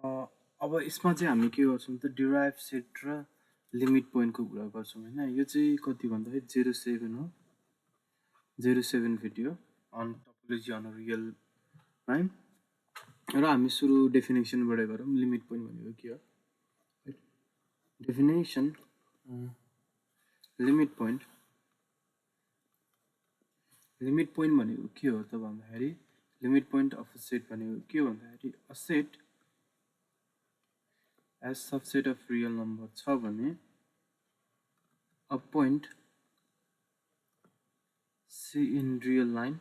अब यसमा चाहिँ हामी के गर्छौँ त डिराइभ सेट र लिमिट पोइन्टको कुरा गर्छौँ होइन। यो चाहिँ कति भन्दाखेरि 07 हो, 07 video on topology on real time. र हामी सुरु डेफिनेसनबाट गरौँ। लिमिट पोइन्ट भनेको के हो? डेफिनेसन लिमिट पोइन्ट भनेको के हो त भन्दाखेरि limit point of a set भनेको के हो भन्दाखेरि a set as subset of real number छ भने a point C in real line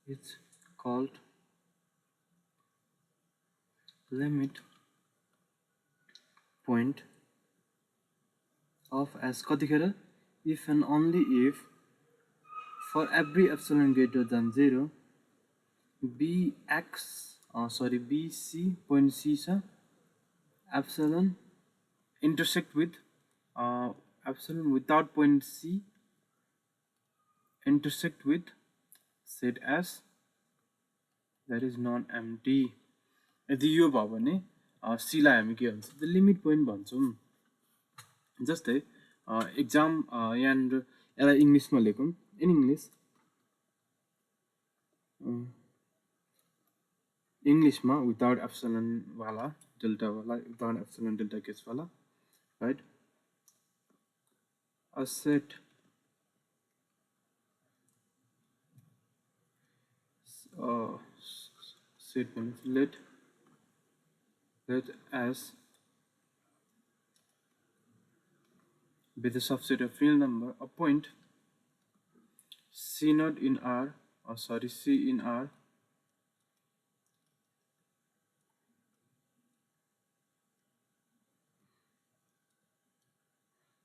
is called limit point of as कतिखेर if and only if for every epsilon greater than 0 BC point C छ epsilon intersect with epsilon without point C intersect with set S that is non-empty। यदि यो भयो भने C लाई हामी के भन्छौँ त लिमिट पोइन्ट भन्छौँ। जस्तै एक्जाम यहाँनिर यसलाई इङ्ग्लिसमा लेखौँ। इन इङ्ग्लिसमा विदाउट एप्सिलन वाला डेल्टा वाला विदाउट एप्सिलन डेल्टा केस वाला राइट। अ सेट सेट भनेपछि let as be the subset of real number a point C not in R C in R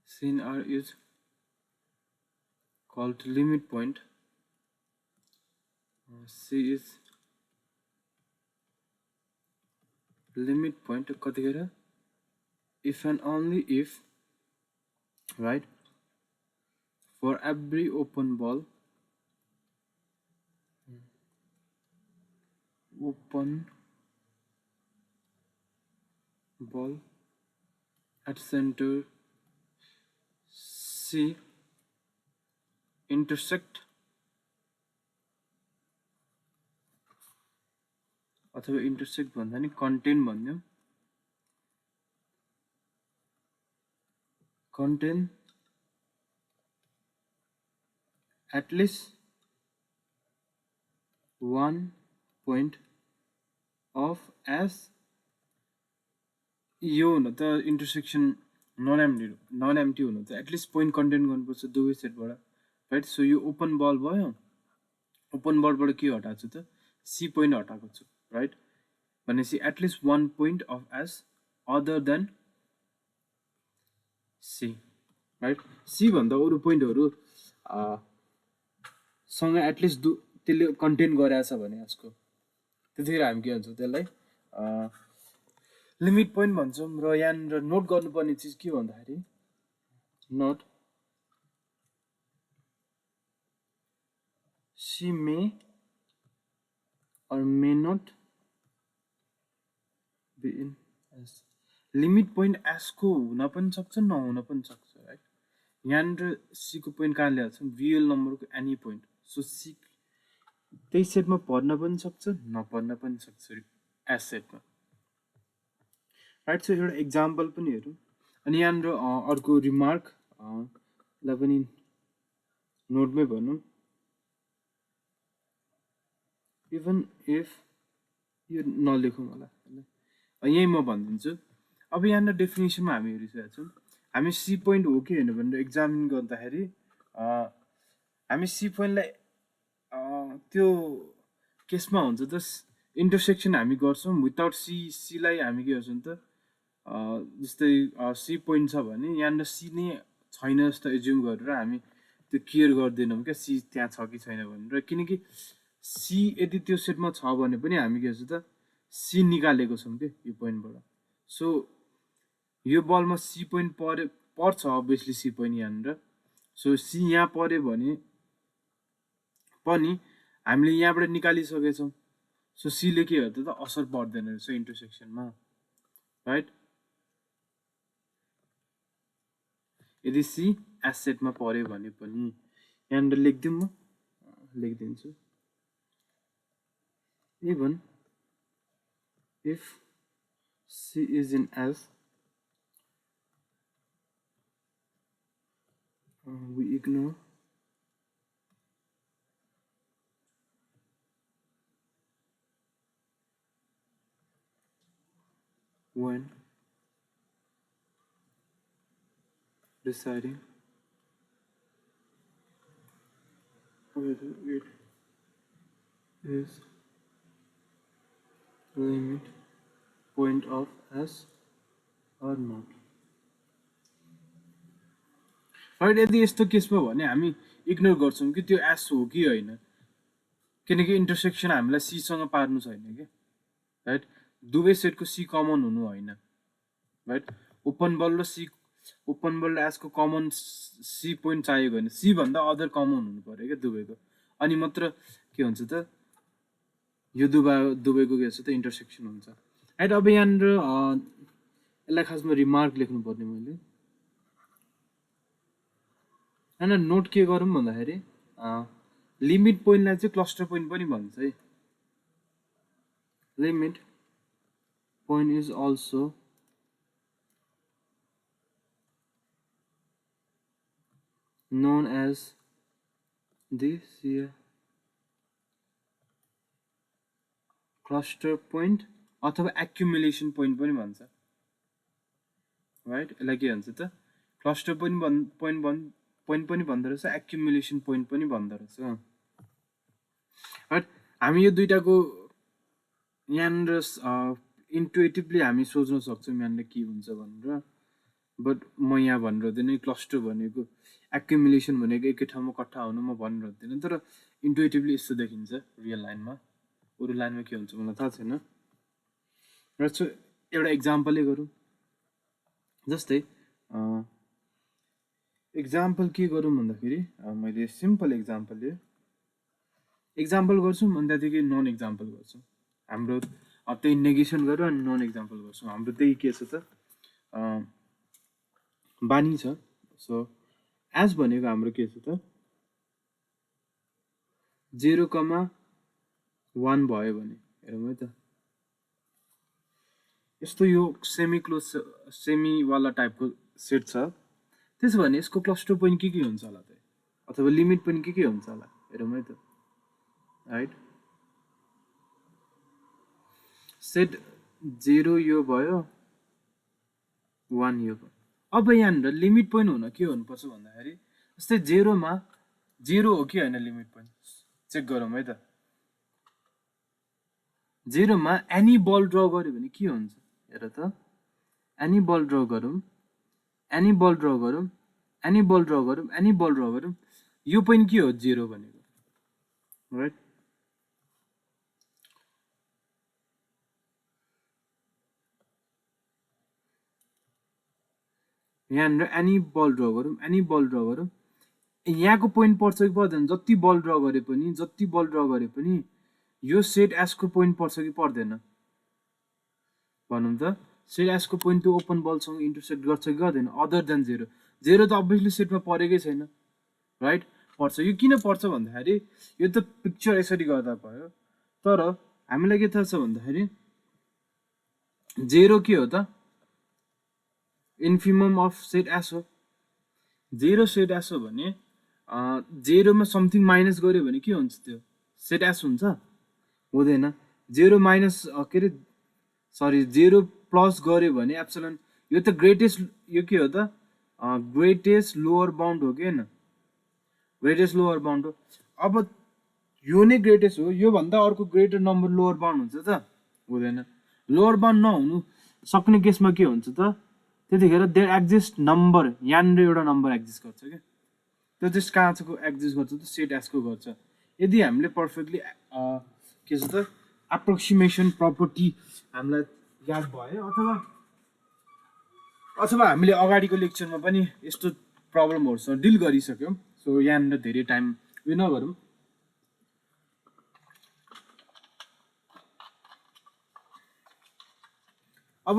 C in R is called limit point। C is limit point कतिखेर if and only if right for every open ball at center C intersect अथवा intersect भन्दा नि contain भन्यो contain at least one point of as यो हुन त intersection non empty हुनु त एटलिस्ट पोइन्ट कन्टेन गर्नुपर्छ दुवै सेटबाट राइट। सो यो ओपन बल भयो, ओपन बलबाट के हटाएको छु त सी पोइन्ट हटाएको छु राइट। भनेपछि at least one point of S other than C right. C भन्दा अरू पोइन्टहरू सँग एटलिस्ट त्यसले कन्टेन गरेछ भने यसको त्यतिखेर हामी के भन्छौँ त्यसलाई लिमिट पोइन्ट भन्छौँ। र यहाँनिर नोट गर्नुपर्ने चिज के भन्दाखेरि note C may or may not be in S। Limit point S को हुन पनि सक्छ नहुन पनि सक्छ राइट। यहाँनिर C को पोइन्ट कहाँ ल्याएको छ रियल नम्बरको एनी पोइन्ट। सो C त्यही सेटमा पर्न पनि सक्छ नपर्न पनि सक्छ एस सेटमा राइट। सो एउटा एक्जाम्पल पनि हेरौँ। अनि यहाँनिर अर्को रिमार्क लाई पनि नोटमै भनौँ इभन इफ यो नलेखौँ होला यही म भनिदिन्छु। अब यहाँनिर डेफिनेसनमा हामी हेरिसकेका छौँ हामी सी पोइन्ट हो कि होइन भनेर एक्जामिन गर्दाखेरि हामी सी पोइन्टलाई त्यो केसमा हुन्छ त इन्टरसेक्सन हामी गर्छौँ विदाउट सीलाई हामी के गर्छौँ त जस्तै सी पोइन्ट छ भने यहाँनिर सी नै छैन जस्तो एज्युम गरेर हामी त्यो केयर गर्दैनौँ क्या सी त्यहाँ छ कि छैन भनेर। किनकि सी यदि त्यो सेटमा छ भने पनि हामी के गर्छौँ त सी निकालेको छौँ कि यो पोइन्टबाट। सो यो बलमा सी पोइन्ट पर्छ अभियसली सी पोइन्ट यहाँनिर। सो सी यहाँ पऱ्यो भने पनि हामीले यहाँबाट निकालिसकेछौँ सो सीले के हो त असर पर्दैन रहेछ इन्टरसेक्सनमा, राइट। यदि सी एसेटमा पर्यो भने पनि यहाँनिर लेखिदिउँ, म लेखिदिन्छु, even if C is in S we ignore when deciding whether it is limit point of S or not, right. यदि यस्तो केसमा भने हामी इग्नोर गर्छौँ कि त्यो एस हो कि होइन, किनकि इन्टरसेक्सन हामीलाई सीसँग पार्नु छैन कि, राइट। दुवै सेटको सी कमन हुनु होइन, राइट। ओपन बल र सी, ओपन बल र एसको कमन सी पोइन्ट चाहियो भने सी भन्दा अदर कमन हुनु पर्यो क्या दुवैको, अनि मात्र के हुन्छ त यो दुवैको के हुन्छ त इन्टरसेक्सन हुन्छ, राइट। अब यहाँनिर यसलाई खासमा रिमार्क लेख्नु पर्ने मैले, होइन। नोट के गरौँ भन्दाखेरि लिमिट पोइन्टलाई चाहिँ क्लस्टर पोइन्ट पनि भन्छ है। Limit point is also known as the cluster point अथवा accumulation point पनि भन्छ, राइट। यसलाई के भन्छ त क्लस्टर पोइन्ट पनि भन्दो रहेछ, accumulation point पनि भन्दो रहेछ, राइट। हामी यो दुईटाको यहाँनिर इन्टुइटिभली हामी सोच्न सक्छौँ यहाँनिर के हुन्छ भनेर, बट म यहाँ भनिरहँदैन क्लस्टर भनेको एक्युमुलेसन भनेको एकै ठाउँमा कट्ठा हुनु म भनिरहँदैन, तर इन्टुइटिभली यस्तो देखिन्छ रियल लाइनमा, अरू लाइनमा के हुन्छ मलाई थाहा छैन, र सो एउटा इक्जाम्पलै गरौँ। जस्तै इक्जाम्पल के गरौँ भन्दाखेरि मैले सिम्पल इक्जाम्पल लिएँ, इक्जाम्पल गर्छौँ अनि त्यहाँदेखि नन इक्जाम्पल गर्छौँ, हाम्रो त्यही नेगेसन गरौँ अनि नन इक्जाम्पल गर्छौँ, हाम्रो त्यही के छ त बानी छ। सो एस भनेको हाम्रो के छ त 0,1 भयो भने हेरौँ है त, यस्तो यो सेमी क्लोज सेमीवाला टाइपको सेट छ, त्यसो भने यसको क्लस्टर पोइन्ट के हुन्छ होला त, अथवा लिमिट पनि के हुन्छ होला हेरौँ है त, राइट। सेट 0 यो भयो, 1 यो भयो। अब यहाँनिर लिमिट पोइन्ट हुन के हुनुपर्छ भन्दाखेरि जस्तै 0मा 0 हो कि होइन लिमिट पोइन्ट चेक गरौँ है त। 0मा एनी बल ड्र गर्यो भने के हुन्छ हेर त, एनी बल ड्र गरौँ, एनी बल ड्र गरौँ, एनी बल ड्र गरौँ, एनी बल ड्र गरौँ, यो पोइन्ट के हो 0 भनेको, राइट। यहाँनिर एनी बल ड्र गरौँ, एनी बल ड्र गरौँ, यहाँको पोइन्ट पर्छ कि पर्दैन, जति बल ड्र गरे पनि यो सेट एसको पोइन्ट पर्छ कि पर्दैन भनौँ त। सेट एसको पोइन्ट त्यो ओपन बलसँग इन्टरसेक्ट गर्छ कि गर्दैन, अदर देन 0 त अभियसली सेटमा परेकै छैन, राइट। पर्छ, यो किन पर्छ भन्दाखेरि यो त पिक्चर यसरी गर्दा भयो, तर हामीलाई के थाहा छ भन्दाखेरि 0 के हो त इन्फिमम अफ सेट एस हो। 0 सेट एस हो भने 0मा समथिङ माइनस गर्यो भने के हुन्छ, त्यो सेट एस हुन्छ हुँदैन। 0 माइनस के अरे सरी 0 प्लस गर्यो भने एप्सिलन, यो त ग्रेटेस्ट, यो के हो त ग्रेटेस्ट लोअर बाउन्ड हो कि होइन, ग्रेटेस्ट लोअर बाउन्ड हो। अब यो नै ग्रेटेस्ट हो, योभन्दा अर्को ग्रेटर नम्बर लोअर बाउन्ड हुन्छ त हुँदैन। लोअर बाउन्ड नहुनु सक्ने केसमा के हुन्छ त, त्यतिखेर देयर एक्जिस्ट नम्बर, यहाँनिर एउटा नम्बर एक्जिस्ट गर्छ क्या, त्यो चाहिँ कहाँको एक्जिस्ट गर्छ त सेट एसको गर्छ। यदि हामीले पर्फेक्टली के छ त एप्रोक्सिमेसन प्रपर्टी हामीलाई याद भयो, अथवा हामीले अगाडिको लेक्चरमा पनि यस्तो प्रब्लमहरूसँग डिल गरिसक्यौँ, सो यहाँनिर धेरै टाइम उयो नगरौँ। अब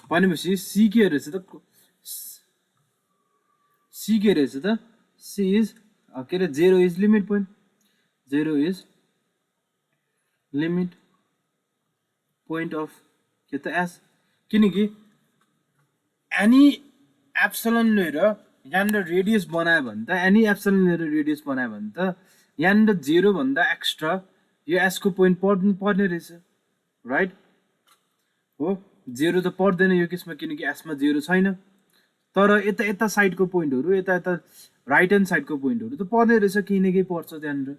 भनेपछि सी के रहेछ त सी के रहेछ त सी इज के अरे 0 is limit point 0 is limit point of के त एस किनकि एनी एप्सिलन लिएर यहाँनिर रेडियस बनायो भने त एनी एप्सिलन लिएर रेडियस बनायो भने त यहाँनिर 0 भन्दा एक्स्ट्रा यो एसको पोइन्ट पर्ने रहेछ राइट हो 0 त पर्दैन यो केसमा किनकि एसमा 0 छैन तर यता साइडको पोइन्टहरू यता राइट ह्यान्ड साइडको पोइन्टहरू त पर्ने रहेछ केही न केही पर्छ त्यहाँनिर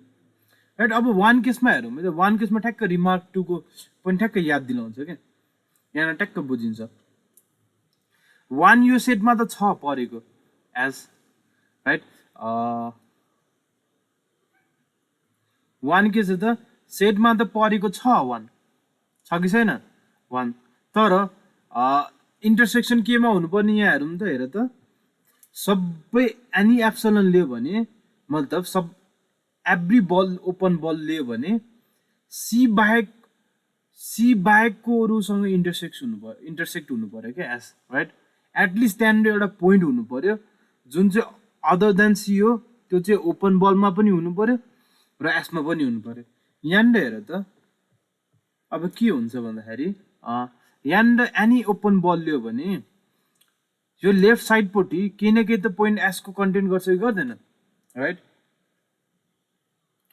राइट अब वान केसमा हेरौँ वान केसमा ठ्याक्क रिमार्क 2 को पनि ठ्याक्क याद दिलाउँछ क्या यहाँ ट्याक्क बुझिन्छ वान यो सेटमा त छ परेको एज राइट वान के छ त सेटमा त परेको छ वान छ कि छैन वान तर इन्टरसेक्सन केमा हुनुपर्ने यहाँ हेरौँ त हेर त सबै एनी एप्सिलन लियो भने मतलब सब एभ्री बल ओपन बल लियो भने सी बाहेकको अरूसँग इन्टरसेक्ट हुनु पर्यो क्या एस राइट एटलिस्ट त्यहाँनिर एउटा पोइन्ट हुनु पर्यो जुन चाहिँ अदर देन सी हो त्यो चाहिँ ओपन बलमा पनि हुनु पर्यो र एसमा पनि हुनु पर्यो यहाँनिर हेर त अब के हुन्छ भन्दाखेरि यहाँनिर एनी ओपन बल लियो भने यो लेफ्ट साइडपट्टि केही न केही त पोइन्ट एसको कन्टेन गर्छ कि गर्दैन राइट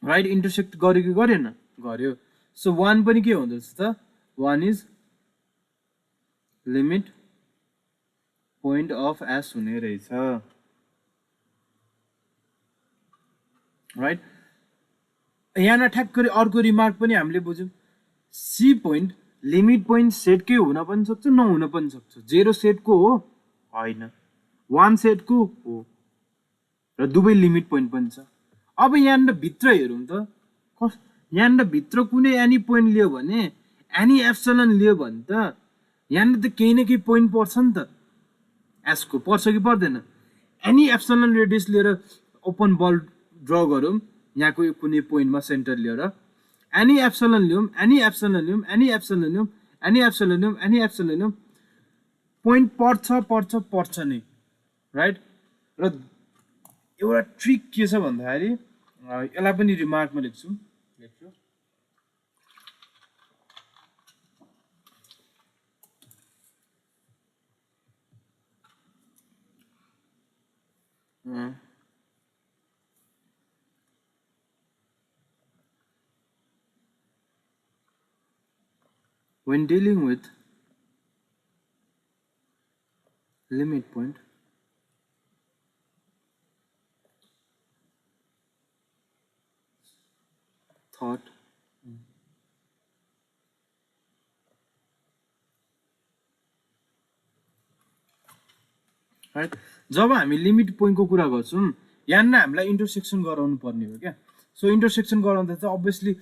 राइट इन्टरसेक्ट गर्यो कि गरेन गर्यो सो वान पनि के हुँदो रहेछ त one is limit point of S हुने रहेछ राइट यहाँ ठ्याक्कै अर्को रिमार्क पनि हामीले बुझ्यौँ सी पोइन्ट लिमिट पोइन्ट सेटकै हुन पनि सक्छ नहुन पनि सक्छ 0 सेटको हो होइन 1 सेटको हो र दुवै लिमिट पोइन्ट पनि छ अब यहाँनिर भित्र हेरौँ त यहाँनिर भित्र कुनै एनी पोइन्ट लियो भने एनी एप्सिलन लियो भने त यहाँनिर त केही न केही पोइन्ट पर्छ नि त एसको पर्छ कि पर्दैन एनी एप्सिलन रेडियस लिएर ओपन बल ड्र गरौँ यहाँको कुनै पोइन्टमा सेन्टर लिएर एनी एप्सिलन लियौँ एनी एप्सिलन लियौँ एनी एप्सिलन लियौँ एनी एप्सिलन लियौँ एनी एप्सिलन लियौँ पोइन्ट पर्छ नि राइट र एउटा ट्रिक के छ भन्दाखेरि यसलाई पनि रिमार्कमा लेख्छु when dealing with limit point thought right जब हामी लिमिट पोइन्टको कुरा गर्छौँ यहाँनिर हामीलाई इन्टरसेक्सन गराउनु पर्ने हो क्या सो इन्टरसेक्सन गराउँदा चाहिँ अभियसली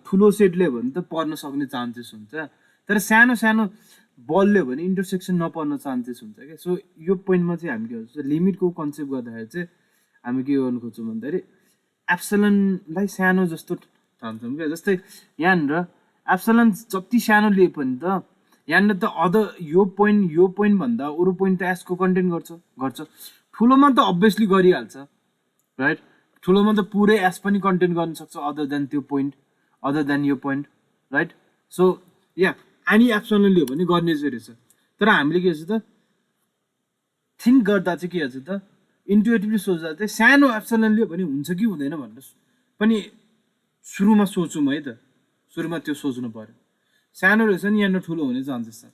ठुलो सेटले भने त पर्न सक्ने चान्सेस हुन्छ तर सानो सानो बलले भने इन्टरसेक्सन नपर्न चान्सेस हुन्छ क्या सो यो पोइन्टमा चाहिँ हामी के गर्छौँ लिमिटको कन्सेप्ट गर्दाखेरि चाहिँ हामी के गर्नु खोज्छौँ भन्दाखेरि एप्सिलनलाई सानो जस्तो ठान्छौँ क्या जस्तै यहाँनिर एप्सिलन जति सानो लिए पनि त यहाँनिर त अदर यो पोइन्ट भन्दा अरू पोइन्ट त एसको कन्टेन्ट गर्छ ठुलोमा त अभियसली गरिहाल्छ राइट ठुलोमा त पुरै एस पनि कन्टेन्ट गर्न सक्छ अदर देन त्यो पोइन्ट अदर देन यो पोइन्ट राइट सो या एनी एप्सिलन लियो भने गर्ने चाहिँ रहेछ तर हामीले के छ त थिङ्क गर्दा चाहिँ के छ त इन्टुएटिभली सोच्दा चाहिँ सानो एप्सिलन लियो भने हुन्छ कि हुँदैन भनेर पनि सुरुमा सोचौँ है त सुरुमा त्यो सोच्नु पर्यो सानो रहेछ नि यहाँनिर ठुलो हुने चान्सेस छ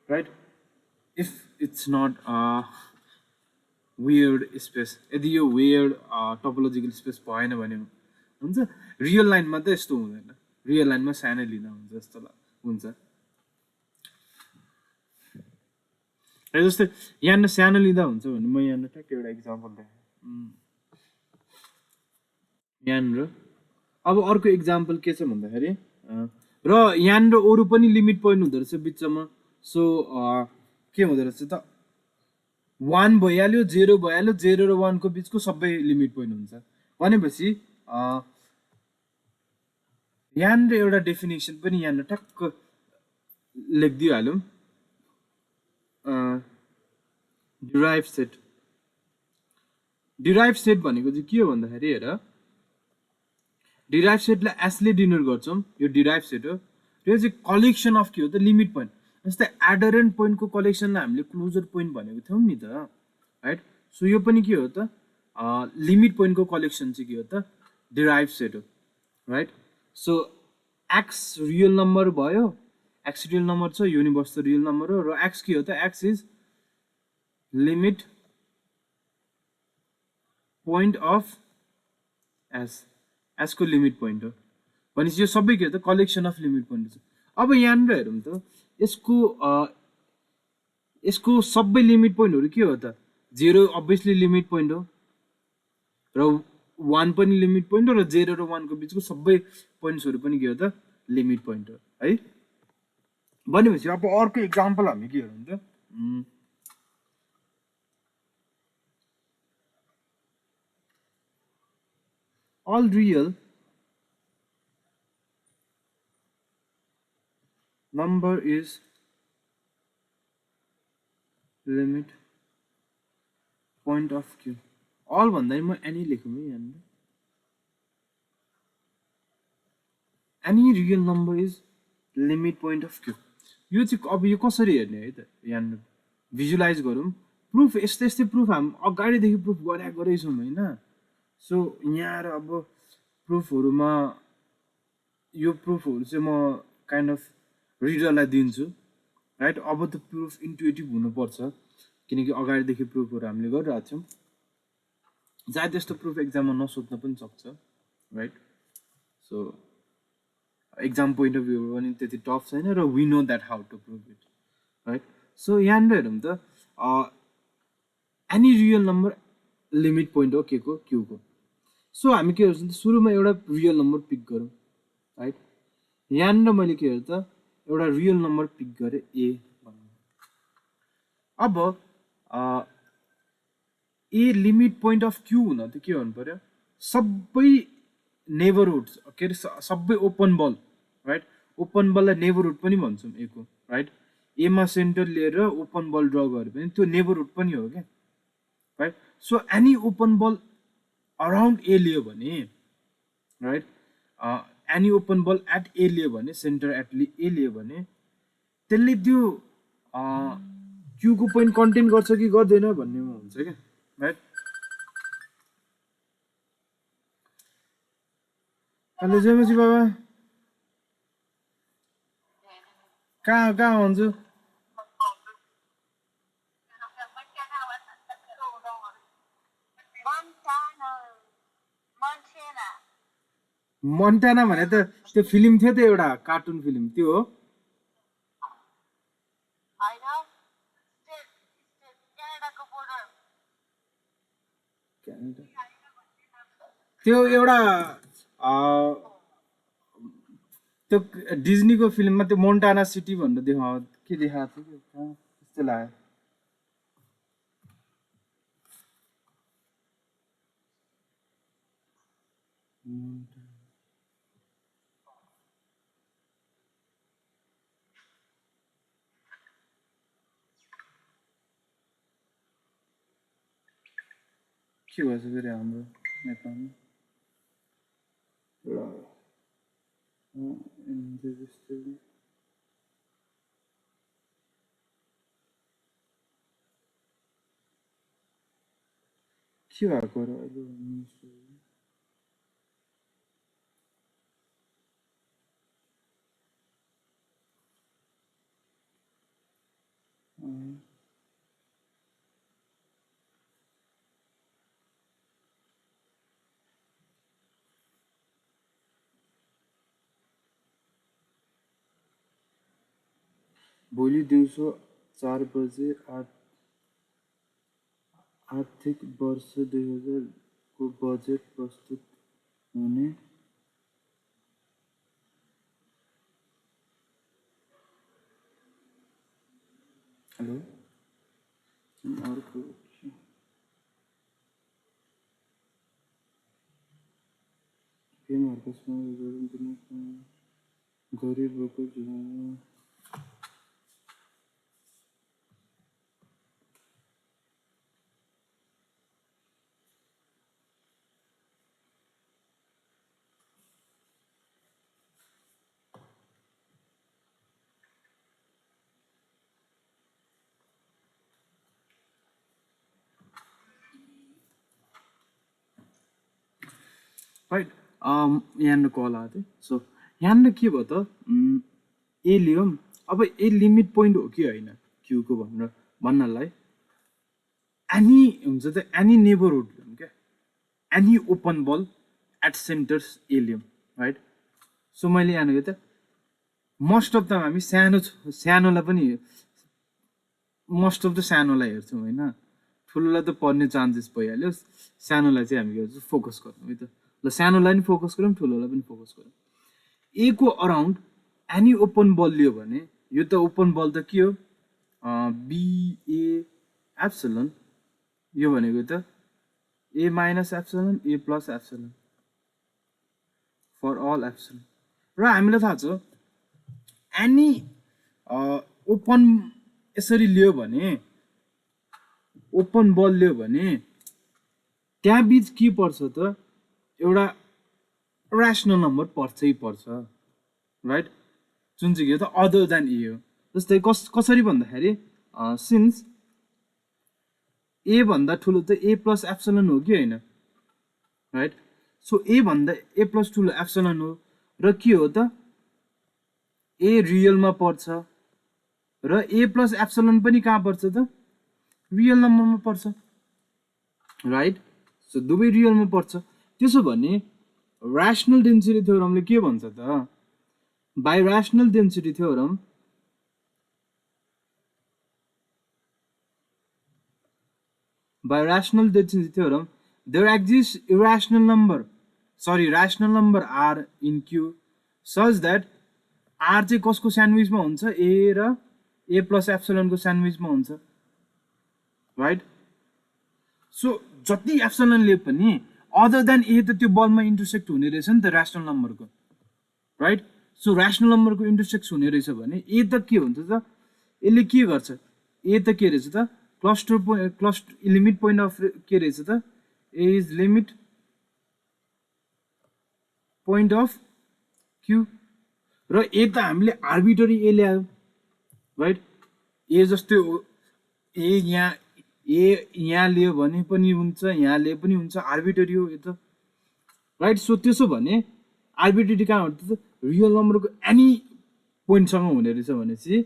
right if it's not weird space यदि यो वियर्ड टपोलोजिकल स्पेस भएन भने हुन्छ रियल लाइनमा त यस्तो हुँदैन रियल लाइनमा सानो लिँदा हुन्छ जस्तो हुन्छ जस्तै यहाँनिर सानो लिँदा हुन्छ भने म यहाँनिर ठ्याक्कै एउटा इक्जाम्पल देखाएँ यहाँनिर अब अर्को इक्जाम्पल के छ भन्दाखेरि र यहाँनिर अरू पनि लिमिट पोइन्ट हुँदो रहेछ बिचमा सो के हुँदो रहेछ त 1 भइहाल्यो 0 भइहाल्यो 0 र 1 को बिचको सबै लिमिट पोइन्ट हुन्छ भनेपछि यहाँनिर एउटा डेफिनेसन पनि यहाँनिर टक्क लेखिदिइहालौँ डिराइभ सेट भनेको चाहिँ के हो भन्दाखेरि हेर डिराइभ सेटलाई एसले डिनोट गर्छौँ यो डिराइभ सेट हो यो चाहिँ कलेक्सन अफ के हो त लिमिट पोइन्ट जस्तै एडर एन्ड पोइन्टको कलेक्सनलाई हामीले क्लोजर पोइन्ट भनेको थियौँ नि त राइट सो यो पनि के हो त लिमिट पोइन्टको कलेक्सन चाहिँ के हो त डिराइभ सेट हो right so X real number भयो एक्स रियल नम्बर छ युनिभर्स त रियल नम्बर हो र एक्स के हो त X is limit point of S एसको लिमिट पोइन्ट हो भनेपछि यो सबै के हो त कलेक्सन अफ लिमिट पोइन्ट छ अब यहाँनिर हेरौँ त यसको सबै लिमिट पोइन्टहरू के हो त 0 अभियसली लिमिट पोइन्ट हो र 1 पनि लिमिट पोइन्ट हो र 0 र 1 को बिचको सबै पोइन्ट्सहरू पनि के हो त लिमिट पोइन्ट हो है भनेपछि अब अर्को एक्जाम्पल हामी के हेरौँ त all real number is limit point of q all भन्दा म any लेखौँ है यहाँनिर any real number is limit point of q यो चाहिँ अब यो कसरी हेर्ने है त यहाँनिर भिजुलाइज गरौँ प्रुफ यस्तै यस्तै प्रुफ हामी अगाडिदेखि प्रुफ गरेछौँ होइन सो यहाँ अब प्रुफहरूमा यो प्रुफहरू चाहिँ म काइन्ड अफ रिडरलाई दिन्छु राइट अब त प्रुफ इन्टुइटिभ हुनुपर्छ किनकि अगाडिदेखि प्रुफहरू हामीले गरिरहेको थियौँ जहाँ त्यस्तो प्रुफ एक्जाममा नसोध्न पनि सक्छ right so exam point of view पनि त्यति टफ छैन र we know that how to prove it right so यहाँनिर हेरौँ त any real number limit point हो के को क्यूको सो हामी के गर्छौँ त सुरुमा एउटा रियल नम्बर पिक गरौँ राइट यहाँनिर मैले के हेरेँ त एउटा रियल नम्बर पिक गरेँ ए भन्नु अब a limit point of Q हुन त के भन्नु पर्यो सबै नेबरहुड के अरे सबै ओपन बल राइट ओपन बललाई नेबरहुड पनि भन्छौँ ए को राइट एमा सेन्टर लिएर ओपन बल ड्र गऱ्यो भने त्यो नेबरहुड पनि हो क्या right so any open ball around A लियो भने right any open ball at A लियो भने सेन्टर एट ए लियो भने त्यसले त्यो क्यूको पोइन्ट कन्टेन गर्छ कि गर्दैन भन्नेमा हुन्छ क्या राइट हेलो जयमसी बाबा कहाँ हुन्छु मन्टाना भने त त्यो फिल्म थियो त एउटा कार्टुन फिल्म त्यो हो त्यो एउटा त्यो डिज्नीको फिल्ममा त्यो मोन्टाना सिटी भनेर के देखाएको थियो त्यस्तो लाग्यो के भएछ फेरि हाम्रो नेपालमा के भएको र अहिले भोलि दिउँसो 4 बजे आर्थिक वर्ष 2000 को बजेट प्रस्तुत हुने हेलो अर्को गरिबको राइट यहाँनिर कल आएको थियो सो यहाँनिर के भयो त ए लियो अब ए लिमिट पोइन्ट हो कि होइन क्यूको भनेर भन्नलाई एनी हुन्छ त एनी नेबरहुड लियौँ क्या any open ball at centres A लियौँ राइट सो मैले यहाँनिर त मोस्ट अफ द हामी सानोलाई पनि मोस्ट अफ द सानोलाई हेर्छौँ होइन ठुलोलाई त पढ्ने चान्सेस भइहाल्यो सानोलाई चाहिँ हामी के गर्छौँ फोकस गर्छौँ है त ल सानोलाई पनि फोकस गरौँ ठुलोलाई पनि फोकस गरौँ ए को अराउन्ड एनी ओपन बल लियो भने यो त ओपन बल त के हो बिए एप्सिलोन यो भनेको त A minus epsilon A plus epsilon for all epsilon र हामीलाई थाहा छ एनी ओपन यसरी लियो भने ओपन बल लियो भने त्यहाँ बिच के पर्छ त एउटा ऱ्यासनल नम्बर पर्छै पर्छ राइट जुन चाहिँ के हो त अदर देन ए हो जस्तै कसरी भन्दाखेरि सिन्स ए भन्दा ठुलो त ए प्लस एप्सिलोन हो कि होइन राइट सो ए भन्दा ए प्लस ठुलो एप्सिलोन हो र के हो त ए रियलमा पर्छ र ए प्लस एप्सिलोन पनि कहाँ पर्छ त रियल नम्बरमा पर्छ राइट सो दुवै रियलमा पर्छ त्यसो भने ऱ्यासनल डेन्सिटी थ्योरमले के भन्छ त by rational density theorem by rational density theorem there exists rational number r in q such that r चाहिँ कसको स्यान्डविचमा हुन्छ ए र ए प्लस एप्सिलोनको स्यान्डविचमा हुन्छ राइट सो जति एप्सिलोनले पनि अदर देन ए त त्यो बलमा इन्टरसेक्ट हुने रहेछ नि त ऱ्यासनल नम्बरको राइट सो ऱ्यासनल नम्बरको इन्टरसेक्ट हुने रहेछ भने ए त के हुन्छ त यसले के गर्छ ए त के रहेछ त क्लस्टर लिमिट पोइन्ट अफ के रहेछ त A is limit point of Q र ए त हामीले आर्बिटरी ए ल्यायो राइट ए जस्तै ए यहाँ लियो भने पनि हुन्छ यहाँ लिए पनि हुन्छ आर्बिटरी हो यो त राइट सो त्यसो भने आर्बिटरी कहाँ हुन्छ त रियल नम्बरको एनी पोइन्टसँग हुने रहेछ भनेपछि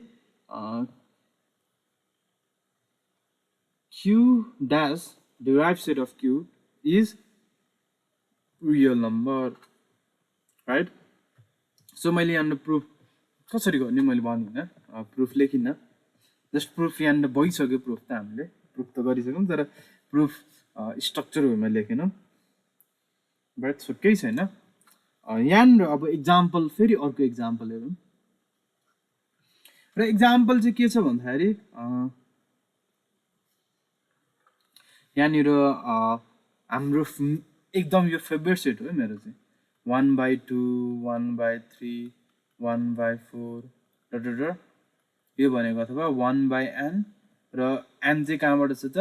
q dash derived set of q is real number right so मैले यहाँ प्रुफ कसरी गर्ने मैले भन्दिनँ प्रुफ लेखिनँ जस्ट प्रुफ यहाँ भइसक्यो प्रुफ त हामीले प्रुफ त गरिसक्यौँ तर प्रुफ स्ट्रक्चर वेमा लेखेनौँ बट सो केही छैन यहाँ अब इक्जाम्पल फेरि अर्को इक्जाम्पल हेरौँ र इक्जाम्पल चाहिँ के छ भन्दाखेरि यहाँनिर हाम्रो एकदम यो फेभरेट सेट हो मेरो चाहिँ 1/2 1/3 1/4 र यो भनेको अथवा 1/n र n चाहिँ कहाँबाट छ त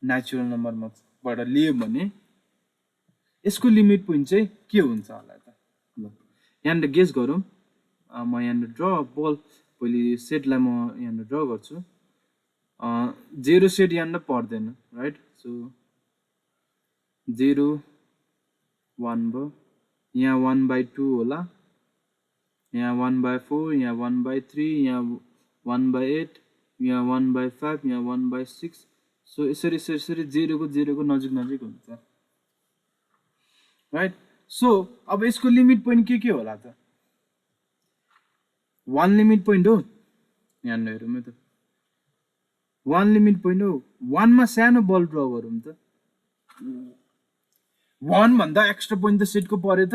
नेचुरल नम्बरबाट लियो भने यसको लिमिट पोइन्ट चाहिँ के हुन्छ होला त ल यहाँनिर गेस गरौँ म यहाँनिर ड्र बल पहिले सेटलाई म यहाँनिर ड्र गर्छु जेरो सेट यहाँनिर पर्दैन राइट सो 0 1 भयो यहाँ 1/2 होला यहाँ 1/4 यहाँ 1/3 यहाँ 1/8 यहाँ 1/5 यहाँ 1/6 सो यसरी यसरी जेरोको नजिक हुन्छ राइट सो अब यसको लिमिट पोइन्ट के होला त 1 लिमिट पोइन्ट हो यहाँ हेरौँ त 1 लिमिट पोइन्ट हो 1 मा सानो बल ड्र गरौँ त 1 भन्दा एक्स्ट्रा पोइन्ट त सेटको पर्यो त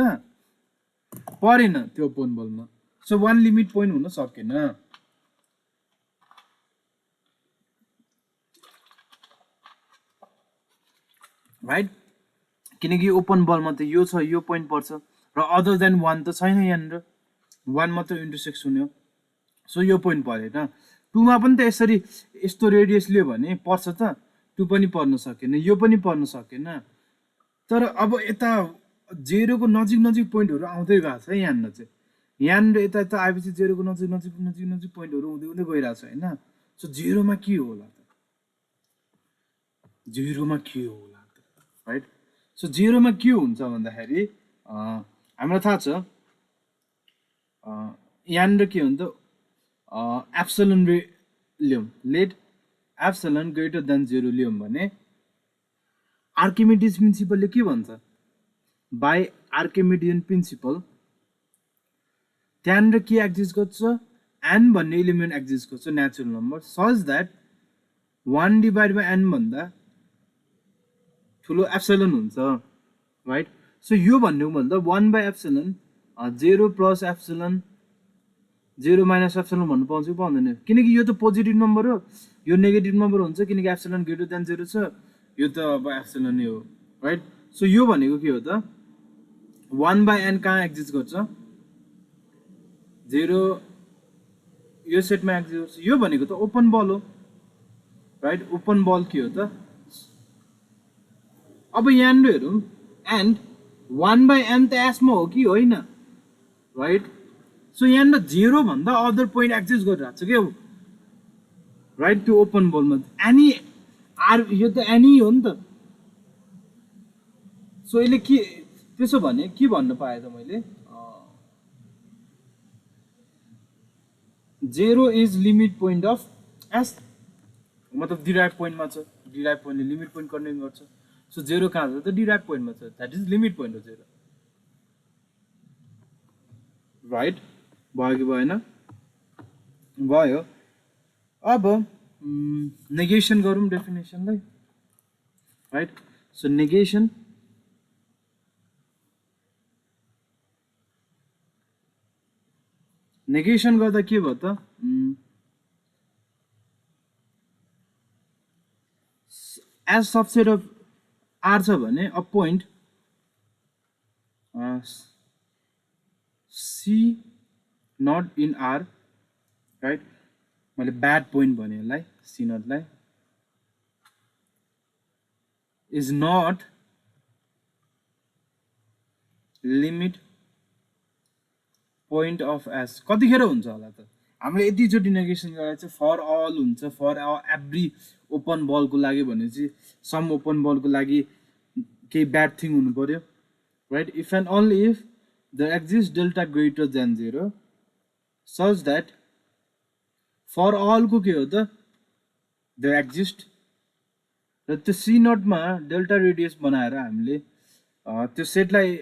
परेन त्यो ओपन बलमा सो 1 लिमिट पोइन्ट हुन सकेन राइट किनकि ओपन बलमा त यो छ यो पोइन्ट पर्छ र अदर देन 1 त छैन यहाँनिर 1 मात्र इन्टरसेक्ट हुन्यो सो यो पोइन्ट परेन 2 मा पनि त यसरी यस्तो रेडियस लियो भने पर्छ त 2 पनि पर्न सकेन यो पनि पर्न सकेन तर अब यता जेरोको नजिक पोइन्टहरु आउँदै गएको छ यहाँनिर चाहिँ यहाँनिर यता आएपछि जेरोको नजिक पोइन्टहरु हुँदै गइरहेको छ हैन सो जेरोमा के होला त राइट सो जेरोमा के हुन्छ भन्दाखेरि हामीलाई थाहा छ यहाँनिर के हो नि त एप्सिलन ल्याउँ, लेट एप्सिलन ग्रेटर देन 0 ल्याउँ भने आर्किमिडिज प्रिन्सिपलले के भन्छ, बाई आर्किमिडियन प्रिन्सिपल त्यहाँनिर के एक्जिस्ट गर्छ, एन भन्ने इलिमेन्ट एक्जिस्ट गर्छ natural number such that 1 divide by n भन्दा ठुलो एप्सिलन हुन्छ, राइट। सो यो भन्नु भन्दा 1 by epsilon 0 plus epsilon 0 minus epsilon भन्नु पाउँछ कि पाउँदैन, किनकि यो त पोजिटिभ नम्बर हो, यो नेगेटिभ नम्बर हुन्छ किनकि एप्सिलन ग्रेटर देन 0 छ, यो त अब एप्सिलन नै हो, राइट। सो यो भनेको के हो त 1 बाई एन कहाँ एक्जिस्ट गर्छ, 0 यो सेटमा एक्जिस्ट गर्छ, यो भनेको त ओपन बल हो, राइट। ओपन बल के हो त, अब यहाँनिर हेरौँ एन्ड 1 बाई एन त एसमा हो कि होइन, राइट। सो यहाँनिर 0 भन्दा अदर पोइन्ट एक्जिस्ट गरिरहेको छ क्या, राइट। त्यो ओपन बलमा एनी यो त एनी हो नि त। सो यसले के त्यसो भने के भन्न पाएँ त मैले, 0 is limit point of S, मतलब डिराइभ पोइन्टमा छ, डिराइभ पोइन्टले लिमिट पोइन्ट कन्टेन गर्छ। सो 0 कहाँ छ त डिराइभ पोइन्टमा छ, द्याट इज लिमिट पोइन्ट हो 0, राइट। भयो कि भएन, भयो। अब नेगेसन गरौँ डेफिनेसनलाई, राइट। सो नेगेसन गर्दा के भयो त, एज सबसेट अफ आर छ भने a point C not in R, right. मैले ब्याड पोइन्ट भने यसलाई, सी नटलाई is not limit point of S. कतिखेर हुन्छ होला त, हामीले यतिचोटि नेगेसन गरेर चाहिँ फर अल हुन्छ, फर एभ्री ओपन बलको लागि भनेपछि सम ओपन बलको लागि केही ब्याड थिङ हुनु पर्यो, right. If and only if the exist delta greater than 0 such that for अलको के हो त द एक्जिस्ट, र त्यो सी नटमा डेल्टा रेडियस बनाएर हामीले त्यो सेटलाई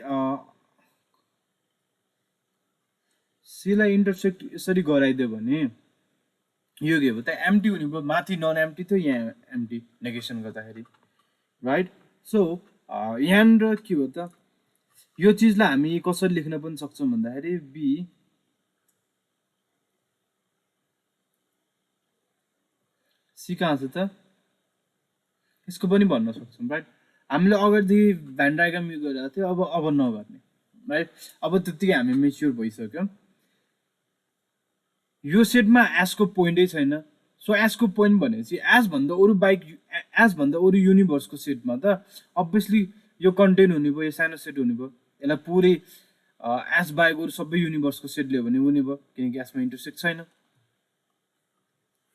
सीलाई इन्टरसेक्ट यसरी गराइदियो भने यो के हो त एम्टी हुने भयो, माथि नन एम्टी थियो यहाँ एम्टी नेगेसन गर्दाखेरि, राइट। सो यहाँनिर के हो त यो चिजलाई हामी कसरी लेख्न पनि सक्छौँ भन्दाखेरि बी सी कहाँ छ त यसको पनि भन्न सक्छौँ, राइट। हामीले अगाडिदेखि भ्यान डायग्राम युज गरिरहेको थियो, अब नगर्ने, राइट। अब त्यत्तिकै हामी मेच्योर भइसक्यौँ, यो सेटमा एसको पोइन्टै छैन। सो एसको पोइन्ट भनेपछि एसभन्दा अरू युनिभर्सको सेटमा त अभियसली यो कन्टेन हुने भयो, यो सानो सेट हुने भयो, यसलाई पुरै एस बाहेक अरू सबै युनिभर्सको सेट लियो भने हुने भयो किनकि एसमा इन्टरसेक्ट छैन,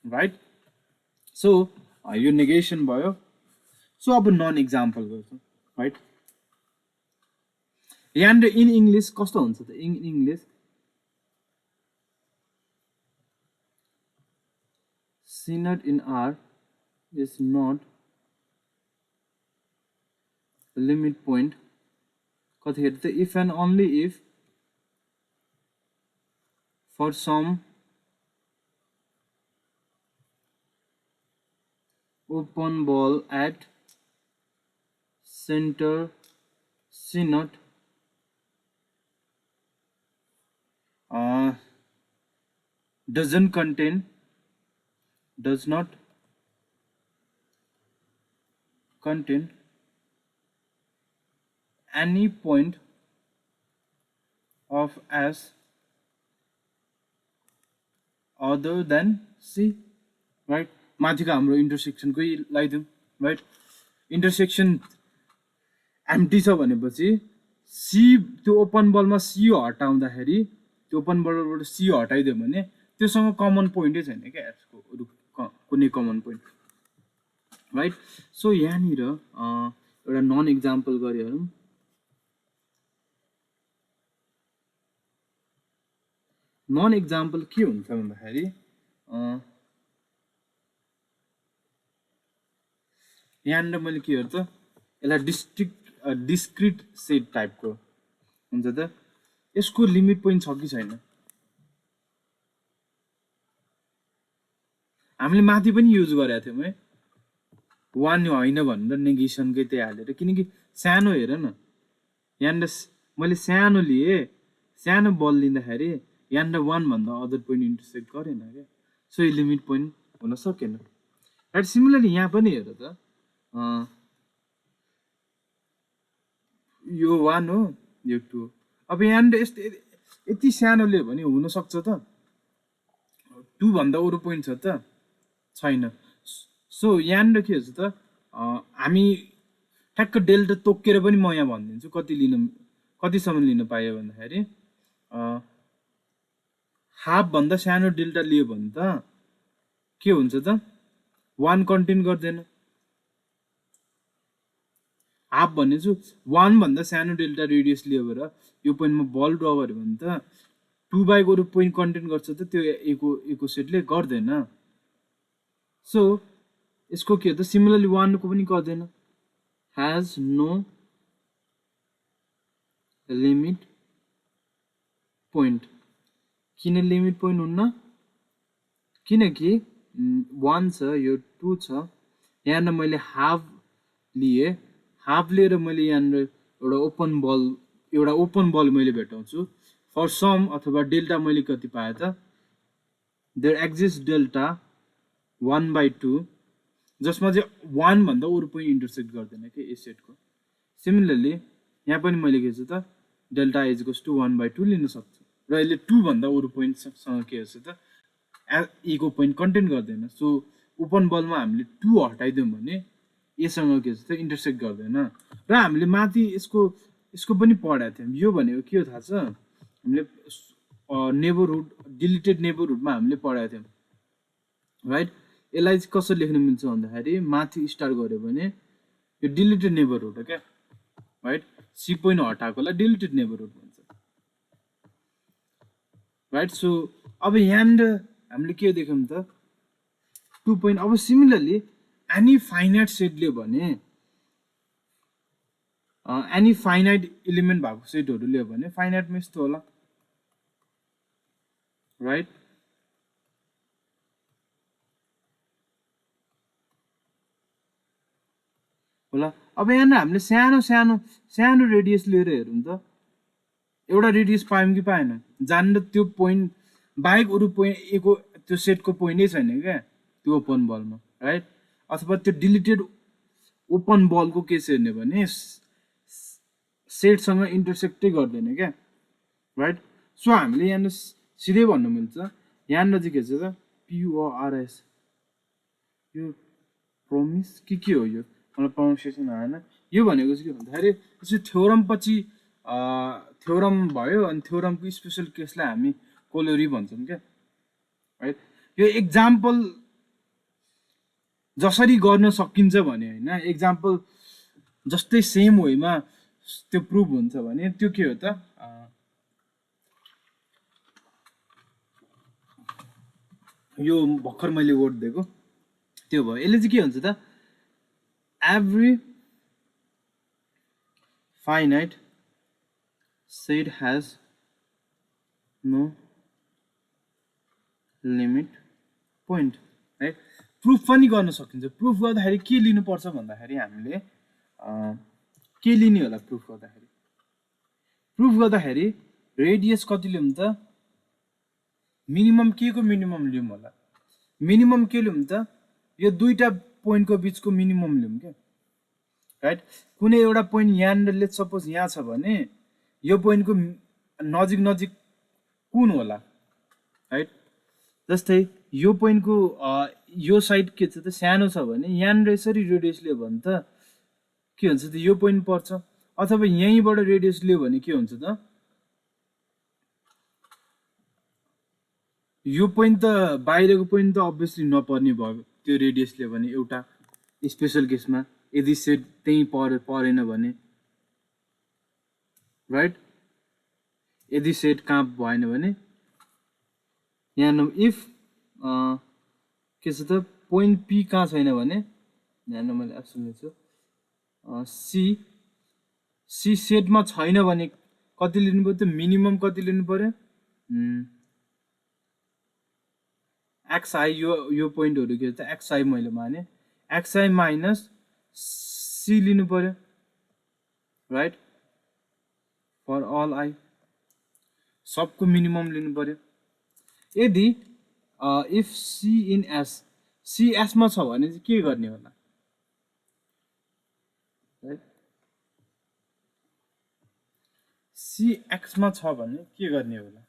राइट। सो यो नेगेसन भयो। सो अब नन इक्जाम्पल गर्छौँ, राइट। यहाँनिर इन इङ्ग्लिस कस्तो हुन्छ त, in English C naught in R is not a limit point. If and only if for some open ball at center C naught does not contain any point of S other than C, right. माथिको हाम्रो इन्टरसेक्सनकै लगाइदिउँ, right. Intersection empty छ भनेपछि C त्यो open बलमा C हटाउँदाखेरि त्यो open बलबाट C हटाइदियो भने त्योसँग common पोइन्टै छैन क्या यसको कुनै कमन पोइन्ट, राइट। सो यहाँनिर एउटा नन इक्जाम्पल गरिहालौँ, नन एक्जाम्पल के हुन्छ भन्दाखेरि यहाँनिर मैले के गर्छ यसलाई डिस्क्रिट सेट टाइपको हुन्छ त यसको लिमिट पोइन्ट छ कि छैन हामीले माथि पनि युज गरेका थियौँ है 1 होइन भनेर नेगेसनकै त्यही हालेर किनकि सानो हेर न यहाँनिर मैले सानो लिएँ सानो बल लिँदाखेरि यहाँनिर 1 भन्दा अदर पोइन्ट इन्टरसेक्ट गरेन क्या सो यो लिमिट पोइन्ट हुन सकेन राइट सिमिलरली यहाँ पनि हेर त यो 1 हो यो 2 अब यहाँनिर यस्तो यति सानो लियो भने हुनसक्छ त 2 भन्दा अरू पोइन्ट छ त छैन सो यहाँनिर के हुन्छ त हामी ठ्याक्क डेल्टा तोकेर पनि म यहाँ भनिदिन्छु कतिसम्म लिन पायो भन्दाखेरि हाफ भन्दा सानो डेल्टा लियो भने त के हुन्छ त 1 कन्टेन गर्दैन हाफ भनेछु 1 भन्दा सानो डेल्टा रेडियस लियो भएर यो पोइन्टमा बल ड्र गर्यो भने त 2 बाइक अरू पोइन्ट कन्टेन गर्छ त त्यो एको सेटले गर्दैन सो यसको के हो त सिमिलरली 1 को पनि गर्दैन has no limit point किन लिमिट पोइन्ट हुन्न किनकि 1 छ यो 2 छ यहाँ मैले हाफ लिए हाफ लिएर मैले यहाँ एउटा ओपन बल मैले भेटाउँछु फर सम अथवा डेल्टा मैले कति पाए त देयर एक्जिस्ट डेल्टा 1/2 जसमा चाहिँ 1 भन्दा अरू पनि इन्टरसेक्ट गर्दैन के ए सेटको सिमिलरली यहाँ पनि मैले के छ त डेल्टा इज टु 1/2 लिन सक्छु र यसले 2 भन्दा अरू पोइन्टसँग के हुन्छ त ईको पोइन्ट कन्टेन गर्दैन सो ओपन बलमा हामीले 2 हटाइदियौँ भने एसँग के छ त इन्टरसेक्ट गर्दैन र हामीले माथि यसको पनि पढाएको थियौँ यो भनेको के हो थाहा छ हामीले नेबरहुड डिलिटेड नेबरहुडमा हामीले पढाएको थियौँ राइट यसलाई कसरी लेख्न मिल्छ भन्दाखेरि माथि स्टार्ट गऱ्यो भने यो डिलिटेड नेबरहुड हो क्या राइट सी पोइन्ट हटाएकोलाई डिलिटेड नेबरहुड भन्छ राइट सो अब यहाँनिर हामीले के देख्यौँ त 2 पोइन्ट अब सिमिलरली एनी फाइनाइट सेट लियो भने एनी फाइनाइट एलिमेन्ट भएको सेटहरू लियो भने फाइनाइटमा यस्तो होला राइट होला अब यहाँनिर हामीले सानो रेडियस लिएर हेरौँ त एउटा रेडियस पायौँ कि पाएन जानेर त्यो पोइन्ट बाहेक अरू पोइन्ट त्यो सेटको पोइन्टै छैन क्या त्यो ओपन बलमा राइट अथवा त्यो डिलिटेड ओपन बलको केस हेर्ने भने सेटसँग इन्टरसेक्टै गर्दैन क्या राइट सो हामीले यहाँनिर सिधै भन्नु मिल्छ यहाँनिर चाहिँ के छ त PORS यो प्रोमिस के हो यो मलाई प्रोनाउन्सिएसन आएन यो भनेको चाहिँ के भन्दाखेरि यसो थ्योरम पछि थ्योरम भयो अनि थ्योरमको स्पेसल केसलाई हामी कोलोरी भन्छौँ क्या राइट यो एक्जाम्पल जसरी गर्न सकिन्छ भने होइन एक्जाम्पल जस्तै सेम वेमा त्यो प्रुभ हुन्छ भने त्यो के हो त यो भर्खर मैले वर्ड दिएको त्यो भयो यसले चाहिँ के हुन्छ त every finite set has no limit point right proof पनि गर्न सकिन्छ प्रुफ गर्दाखेरि के लिनुपर्छ भन्दाखेरि हामीले के लिने होला प्रुफ गर्दाखेरि रेडियस कति लिउँ त मिनिमम के को मिनिमम लिउँ होला मिनिमम के लिउँ त यो दुईटा पोइन्टको बिचको मिनिमम लिउँ क्या राइट कुनै एउटा पोइन्ट यहाँनिर लेट्स सपोज यहाँ छ भने यो पोइन्टको नजिक कुन होला राइट जस्तै यो पोइन्टको यो साइड के छ त सानो छ भने यहाँनिर यसरी रेडियस लियो भने त के हुन्छ त यो पोइन्ट पर्छ अथवा यहीँबाट रेडियस लियो भने के हुन्छ त यो पोइन्ट त बाहिरको पोइन्ट त अभियसली नपर्ने भयो त्यो रेडियस लियो भने एउटा स्पेसल केसमा यदि सेट त्यही परेन भने राइट यदि सेट कहाँ भएन भने यहाँ इफ के छ त पोइन्ट पी कहाँ छैन भने यहाँ मैले एप्सन लेख्छु सी सी सेटमा छैन भने कति लिनु पर्यो त मिनिमम कति लिनु पर्यो एक्सआई यो पोइन्टहरू के त एक्सआई मैले माने एक्सआई माइनस सी लिनु पर्यो राइट फर अल आई सबको मिनिमम लिनु पर्यो यदि if C in S C एसमा छ भने चाहिँ के गर्ने होला राइट सी एक्समा छ भने के गर्ने होला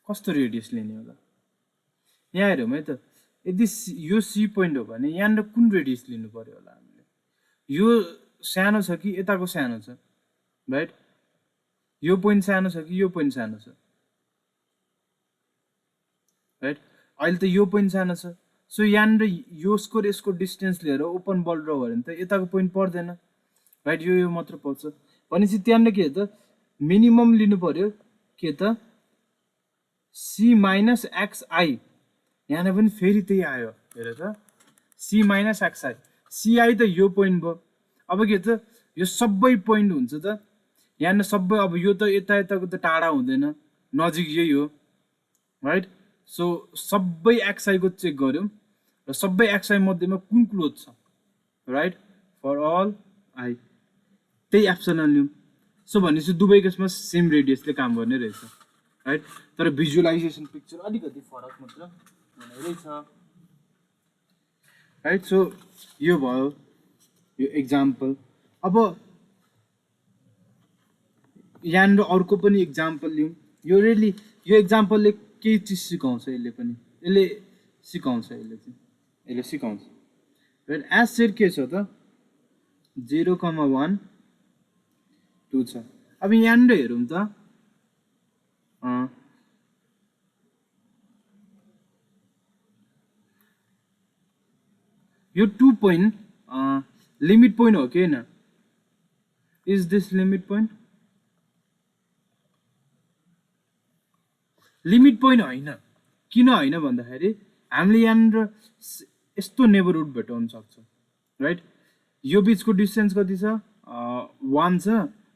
कस्तो रेडियस लिने होला यहाँ हेरौँ है त यदि यो सी पोइन्ट हो भने यहाँनिर कुन रेडियस लिनु पर्यो होला हामीले यो सानो छ कि यताको सानो छ राइट यो पोइन्ट सानो छ कि यो पोइन्ट सानो छ राइट अहिले त यो पोइन्ट सानो छ सो यहाँनिर यसको र यसको डिस्टेन्स लिएर ओपन बल ड्र भयो भने त यताको पोइन्ट पर्दैन राइट यो मात्र पर्छ भनेपछि त्यहाँनिर के त मिनिमम लिनु पर्यो के त सी माइनस एक्सआई यहाँ पनि फेरि त्यही आयो हेर त सी माइनस एक्सआई सिआई त यो पोइन्ट भयो अब के त यो सबै पोइन्ट हुन्छ त यहाँ सबै अब यो त यता यताको त टाढा हुँदैन नजिक यही हो राइट सो सबै एक्सआईको चेक गऱ्यौँ र सबै एक्सआई मध्येमा कुन क्लोज छ राइट फर अल आई त्यही एप्सलन लिउँ सो भनेपछि दुवैको यसमा सेम रेडियसले काम गर्ने रहेछ राइट तर भिजुअलाइजेसन पिक्चर अलिकति फरक मात्र हुने रहेछ राइट सो यो भयो यो एक्जाम्पल अब यहाँनिर अर्को पनि एक्जाम्पल लिउँ यो रियली यो एक्जाम्पलले केही चिज सिकाउँछ यसले सिकाउँछ राइट एज सेट के छ त 0,1 2 छ अब यहाँनिर हेरौँ त यो 2 पोइन्ट लिमिट पोइन्ट हो कि होइन is this limit point limit point होइन किन होइन भन्दाखेरि हामीले यहाँनिर यस्तो नेबरहुड भेटाउन सक्छौँ राइट यो बिचको डिस्टेन्स कति छ 1 छ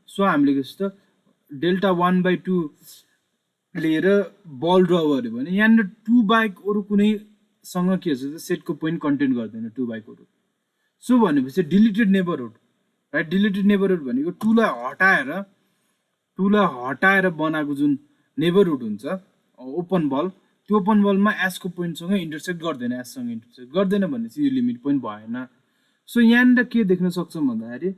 सो हामीले के त डेल्टा 1/2 लिएर बल ड्र गऱ्यो भने यहाँनिर 2 बाहेक अरू कुनैसँग के छ त सेटको पोइन्ट कन्टेन्ट गर्दैन 2 बाहेक अरू सो भनेपछि deleted neighbourhood right deleted neighbourhood भनेको 2 लाई हटाएर बनाएको जुन नेबरहुड हुन्छ ओपन बल त्यो ओपन बलमा एसको पोइन्टसँग इन्टरसेक्ट गर्दैन एससँग इन्टरसेक्ट गर्दैन भनेपछि यो लिमिट पोइन्ट भएन सो यहाँनिर के देख्न सक्छौँ भन्दाखेरि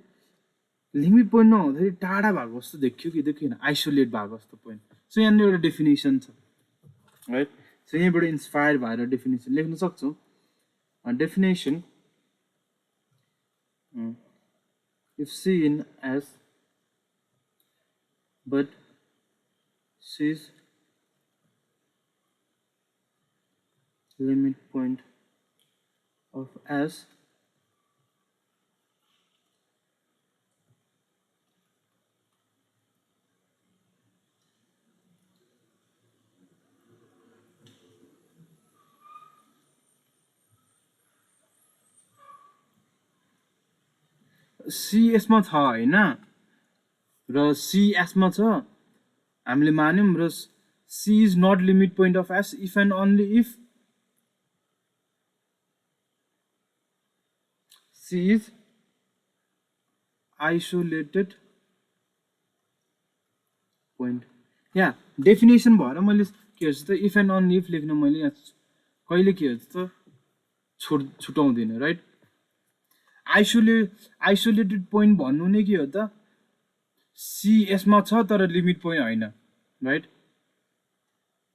लिमिट पोइन्ट नहुँदाखेरि टाढा भएको जस्तो देखियो कि देखिएन आइसोलेट भएको जस्तो पोइन्ट सो यहाँनिर एउटा डेफिनेसन छ राइट सो यहीँबाट इन्सपायर भएर डेफिनेसन लेख्न सक्छौँ definition if C in S but C's limit point of S C यसमा छ होइन र सी एसमा छ हामीले मान्यौँ र C is not limit point of S if and only if C is isolated point यहाँ डेफिनेसन भएर मैले के भन्छ त इफ एन्ड ओन्ली इफ लेख्न मैले यहाँ कहिले के भन्छ त छुटाउँदिनँ राइट आइसोलेटेड पोइन्ट भन्नु नै के हो त सी यसमा छ तर लिमिट पोइन्ट होइन राइट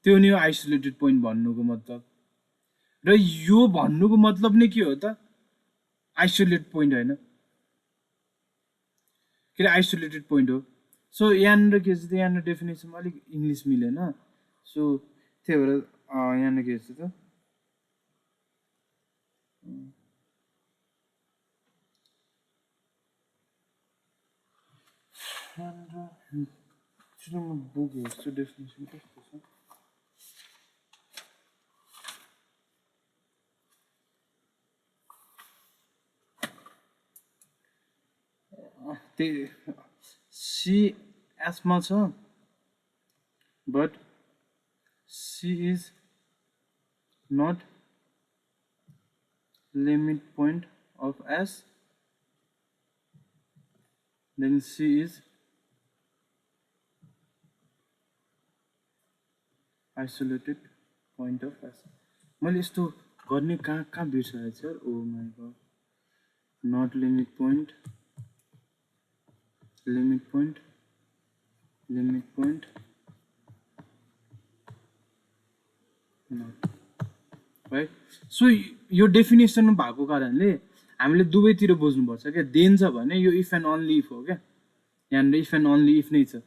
त्यो नि हो आइसोलेटेड पोइन्ट भन्नुको मतलब र यो भन्नुको मतलब नै के हो त आइसोलेट पोइन्ट होइन के अरे आइसोलेटेड पोइन्ट हो सो यहाँनिर के छ त यहाँनिर डेफिनेसनमा अलिक इङ्ग्लिस मिलेन सो त्यही भएर यहाँनिर के छ त बुक हेर्छु डेफिनेसन कस्तो छ त्यही सी एसमा छ but C is not limit point of S, then C is isolated point of S. मैले यस्तो गर्ने कहाँ कहाँ बिर्सेँ sir oh my God not limit point right so यो डेफिनेसनमा भएको कारणले हामीले दुवैतिर बुझ्नुपर्छ क्या देन छ भने यो इफ एन्ड अन्ली इफ हो क्या यहाँनिर इफ एन्ड अन्ली इफ नै छ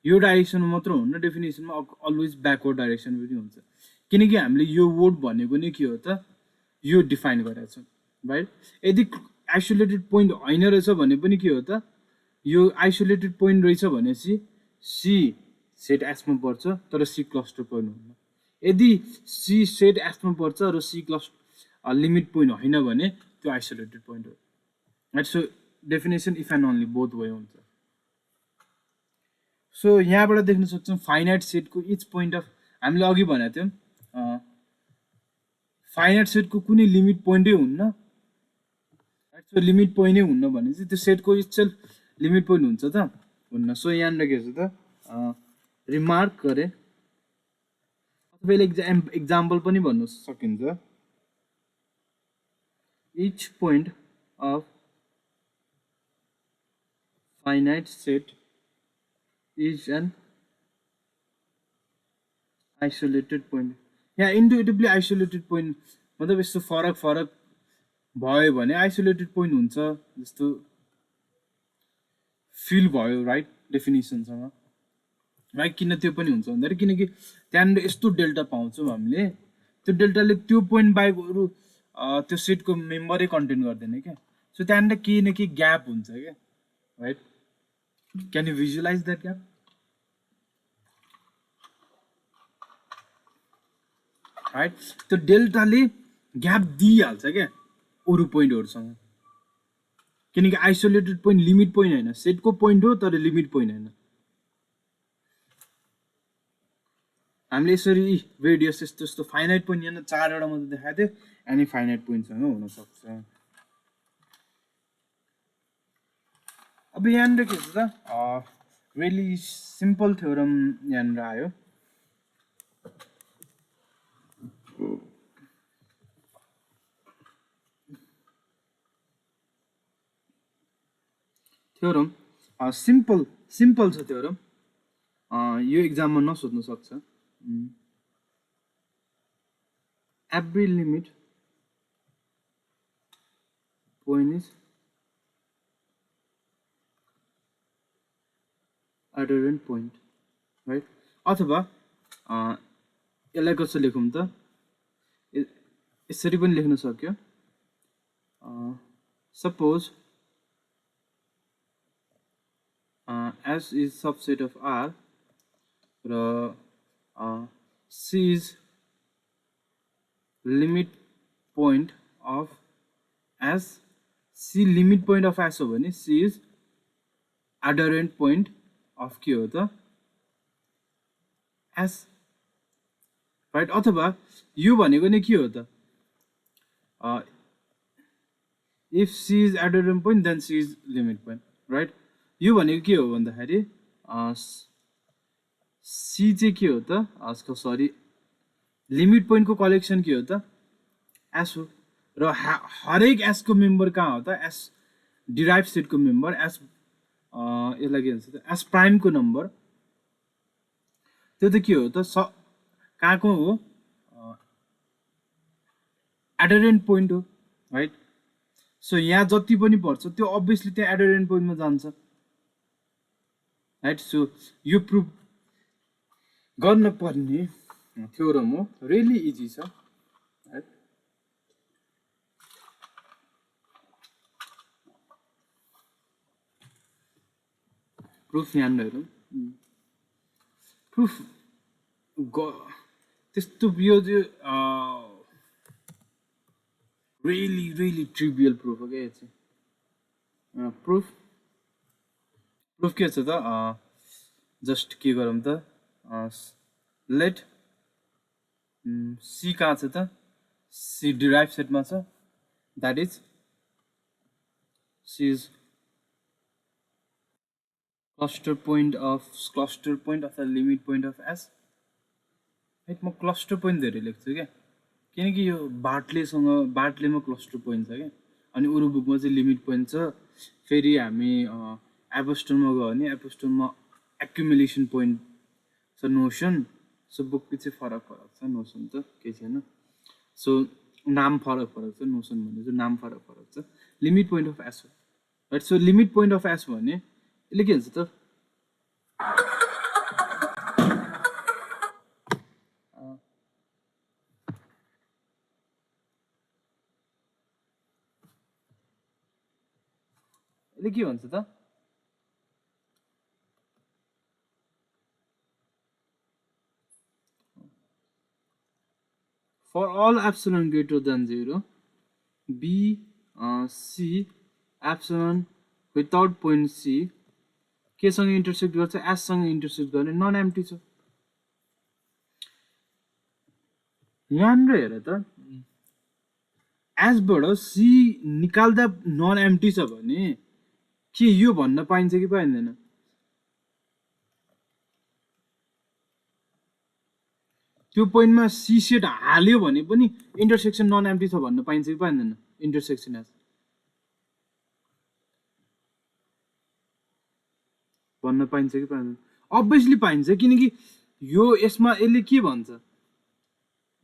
यो डाइरेक्सनमा मात्र हुन्न डेफिनेसनमा अलवेज ब्याकवर्ड डाइरेक्सन पनि हुन्छ किनकि हामीले यो वर्ड भनेको नै के हो त यो डिफाइन गरेको छ राइट यदि आइसोलेटेड पोइन्ट होइन रहेछ भने पनि के हो त यो आइसोलेटेड पोइन्ट रहेछ भनेपछि सी सेट एसमा पर्छ तर सी क्लस्टर पोइन्ट हुन्न यदि सी सेट एसमा पर्छ र सी क्लस्टर लिमिट पोइन्ट होइन भने त्यो आइसोलेटेड पोइन्ट हो right so definition if and only both way हुन्छ सो यहाँबाट देख्न सक्छौँ फाइनाइट सेटको इच पोइन्ट अफ हामीले अघि भनेको थियौँ फाइनाइट सेटको कुनै लिमिट पोइन्टै हुन्न सो लिमिट पोइन्टै हुन्न भने चाहिँ त्यो सेटको इट्सेल्फ लिमिट पोइन्ट हुन्छ त हुन्न सो यहाँनिर के छ त रिमार्क गरे अथवा एक्जाम्पल पनि भन्नु सकिन्छ each point of finite set is an isolated point यहाँ इन्टुइटिभली आइसोलेटेड पोइन्ट मतलब यस्तो फरक फरक भयो भने आइसोलेटेड पोइन्ट हुन्छ जस्तो फिल भयो राइट डेफिनेसनसँग राइट किन त्यो पनि हुन्छ भन्दाखेरि किनकि त्यहाँनिर यस्तो डेल्टा पाउँछौँ हामीले त्यो डेल्टाले त्यो पोइन्ट बाहेक अरू त्यो सेटको मेम्बरै कन्टेन गर्दैन क्या सो त्यहाँनिर केही न केही ग्याप हुन्छ क्या right can you visualise that gap right त्यो डेल्टाले ग्याप दिइहाल्छ क्या अरू पोइन्टहरूसँग किनकि आइसोलेटेड पोइन्ट लिमिट पोइन्ट होइन सेटको पोइन्ट हो तर लिमिट पोइन्ट होइन हामीले यसरी रेडियस यस्तो यस्तो फाइनाइट पोइन्ट यहाँ 4वटा मात्रै देखाएको थियो एनी फाइनाइट पोइन्टसँग हुनसक्छ अब यहाँनिर के छ त रियली सिम्पल थ्योरम यहाँनिर आयो थ्योरम सिम्पल छ थ्योरम यो एक्जाममा नसोध्नु सक्छ every limit point is adherent point right अथवा यसलाई कसरी लेखौँ त यसरी पनि लेख्न सक्यो suppose S is subset of R र C is limit point of S C limit point of S हो भने C is adherent point of के हो त S राइट अथवा यो भनेको नै के हो त if C is adherent point then C is limit point right यो भनेको के हो भन्दाखेरि सी चाहिँ के हो त सरी लिमिट पोइन्टको कलेक्सन के हो त एस हो र हरेक एसको मेम्बर कहाँ हो त एस डिराइभ सेटको मेम्बर एस यसलाई के भन्छ त एस प्राइमको नम्बर त्यो त के हो त कहाँको हो एडरेन्ट पोइन्ट हो राइट सो यहाँ जति पनि पर्छ त्यो अभियसली त्यहाँ एडरेन्ट पोइन्टमा जान्छ राइट सो यो प्रुफ गर्न पर्ने थ्योरम हो रियली इजी छ राइट प्रुफ यहाँ हेरौँ प्रुफ त्यस्तो यो रियली ट्रिभियल प्रुफ हो क्या यो चाहिँ प्रुफ प्रुफ के छ त जस्ट के गरौँ त लेट सी कहाँ छ त सी डिराइभ सेटमा छ that is C is cluster point of the limit point of S है म क्लस्टर पोइन्ट धेरै लेख्छु क्या किनकि यो बार्टलेमा क्लस्टर पोइन्ट छ क्या अनि अरू बुकमा चाहिँ लिमिट पोइन्ट छ फेरि हामी एपोस्टलमा गयो भने एपोस्टलमा एक्युमुलेसन पोइन्ट छ नोसन सो बुक पछि फरक छ नोसन त केही छैन सो नाम फरक छ नोसन भन्ने चाहिँ नाम फरक छ लिमिट पोइन्ट अफ एस हो right so limit point of S भने यसले के भन्छ त यसले के भन्छ त for all epsilon greater than 0 b c epsilon without point c के सँग इन्टरसेक्ट गर्छ एस सँग इन्टरसेक्ट गर्ने नन एम्प्टी छ यहाँनिर हेर त एसबाट सी निकाल्दा नन एम्प्टी छ भने के यो भन्न पाइन्छ कि पाइँदैन त्यो पोइन्टमा सी सेट हाल्यो भने पनि इन्टरसेक्सन नन एम्प्टी छ भन्न पाइन्छ कि पाइँदैन इन्टरसेक्सन एस भन्न पाइन्छ कि पाइँदैन अभियसली पाइन्छ किनकि यो यसमा यसले के भन्छ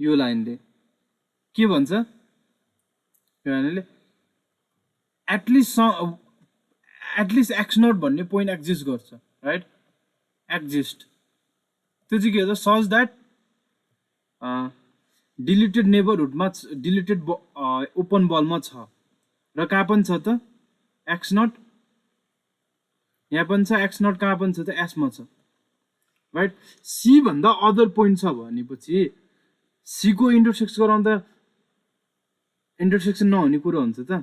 यो लाइनले के भन्छ यो लाइनले एटलिस्ट एक्स नट भन्ने पोइन्ट एक्जिस्ट गर्छ राइट एक्जिस्ट त्यो चाहिँ के हो त सच द्याट डिलिटेड नेबरहुडमा डिलिटेड ओपन बलमा छ र कहाँ पनि छ त एक्स नट यहाँ पनि छ एक्स नट कहाँ पनि छ त एसमा छ राइट सी भन्दा अदर पोइन्ट छ भनेपछि सी को इन्टरसेक्सन गराउँदा इन्टरसेक्सन नहुने कुरो हुन्छ त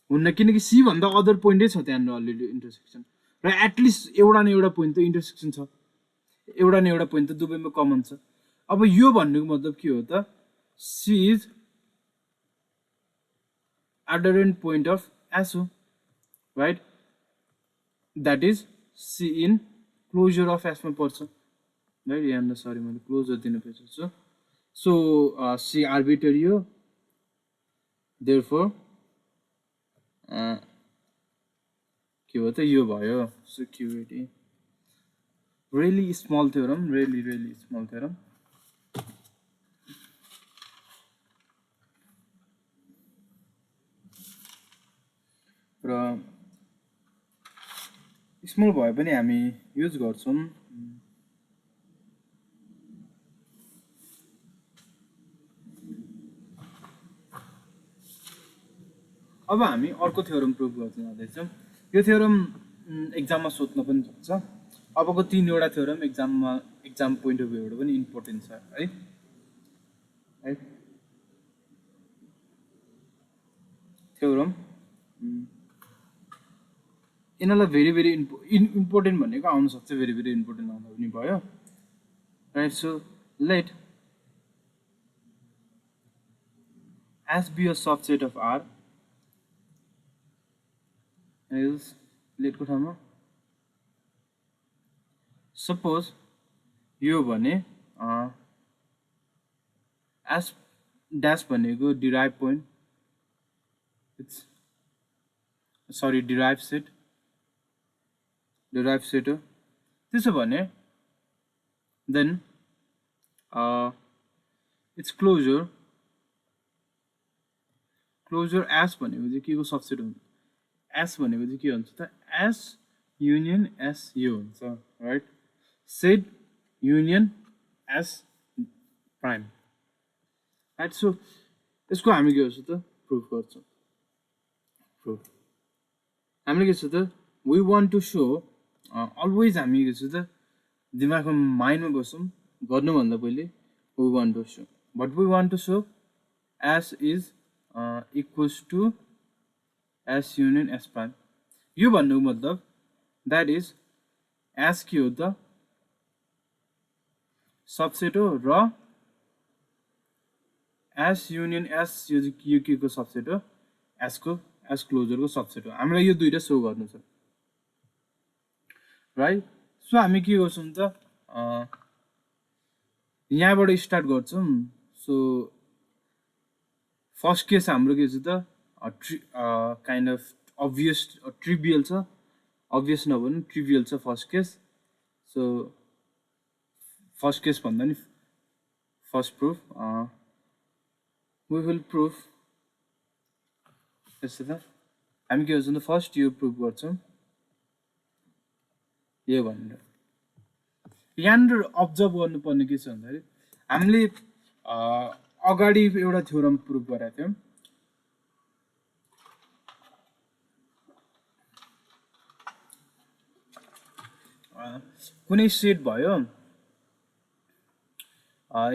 हुन्न किनकि सी भन्दा अदर पोइन्टै छ त्यहाँनिर अलरेडी इन्टरसेक्सन र एटलिस्ट एउटा न एउटा पोइन्ट त इन्टरसेक्सन छ एउटा न एउटा पोइन्ट त दुवैमा कमन छ अब यो भन्नुको मतलब के हो त C is adherent point of S हो right that is C in closure of एसमा पर्छ राइट यहाँनिर सरी मैले क्लोजर दिनु बिर्सेछु छु सो सी आर्बिटरी हो देयरफोर के हो त यो भयो security really small theorem really small theorem र स्मल भए पनि हामी युज गर्छौँ अब हामी अर्को थ्योरम प्रुभ गर्न जाँदैछौँ यो थ्योरम एक्जाममा सोध्न पनि सक्छ अबको 3वटा थ्योरम एक्जाम पोइन्ट अफ भ्यूबाट पनि इम्पोर्टेन्ट छ है थ्योरम यिनीहरूलाई भेरी इम्पोर्टेन्ट भनेको आउन सक्छ भेरी इम्पोर्टेन्ट आउँदा पनि भयो right so let S be a subset of R is लेटको ठाउँमा सपोज यो भने एस ड्यास भनेको derive point it's sorry derive set हो त्यसो भने देन इट्स क्लोजर एस भनेको चाहिँ के को सबसेट हुन्छ एस भनेको चाहिँ के हुन्छ त एस युनियन एस यो हुन्छ right set union S prime right so यसको हामी के गर्छ त प्रुफ गर्छौँ हामीले के छ त we want to show always हामी के छ त दिमागमा माइन्डमा बसौँ गर्नुभन्दा पहिले we want to show but we want to show S is equals to S union S prime यो भन्नुको मतलब द्याट इज एस के हो त सबसेट हो र एस युनियन एस यो के को सबसेट हो एसको एस क्लोजरको सबसेट हो हामीलाई यो दुईटा सो गर्नु छ राइट सो हामी के गर्छौँ त यहाँबाट स्टार्ट गर्छौँ सो फर्स्ट केस हाम्रो के छ त काइन्ड अफ अभियस ट्रिभियल छ अभियस नभनौँ ट्रिभियल छ first case so first case भन्दा नि first proof we will proof यस्तो त हामी के गर्छौँ त फर्स्ट यो प्रुफ गर्छौँ यो भनेर यहाँनिर अब्जर्भ गर्नुपर्ने के छ भन्दाखेरि हामीले अगाडि एउटा थ्योरम प्रुफ गरेका थियौँ कुनै सेट भयो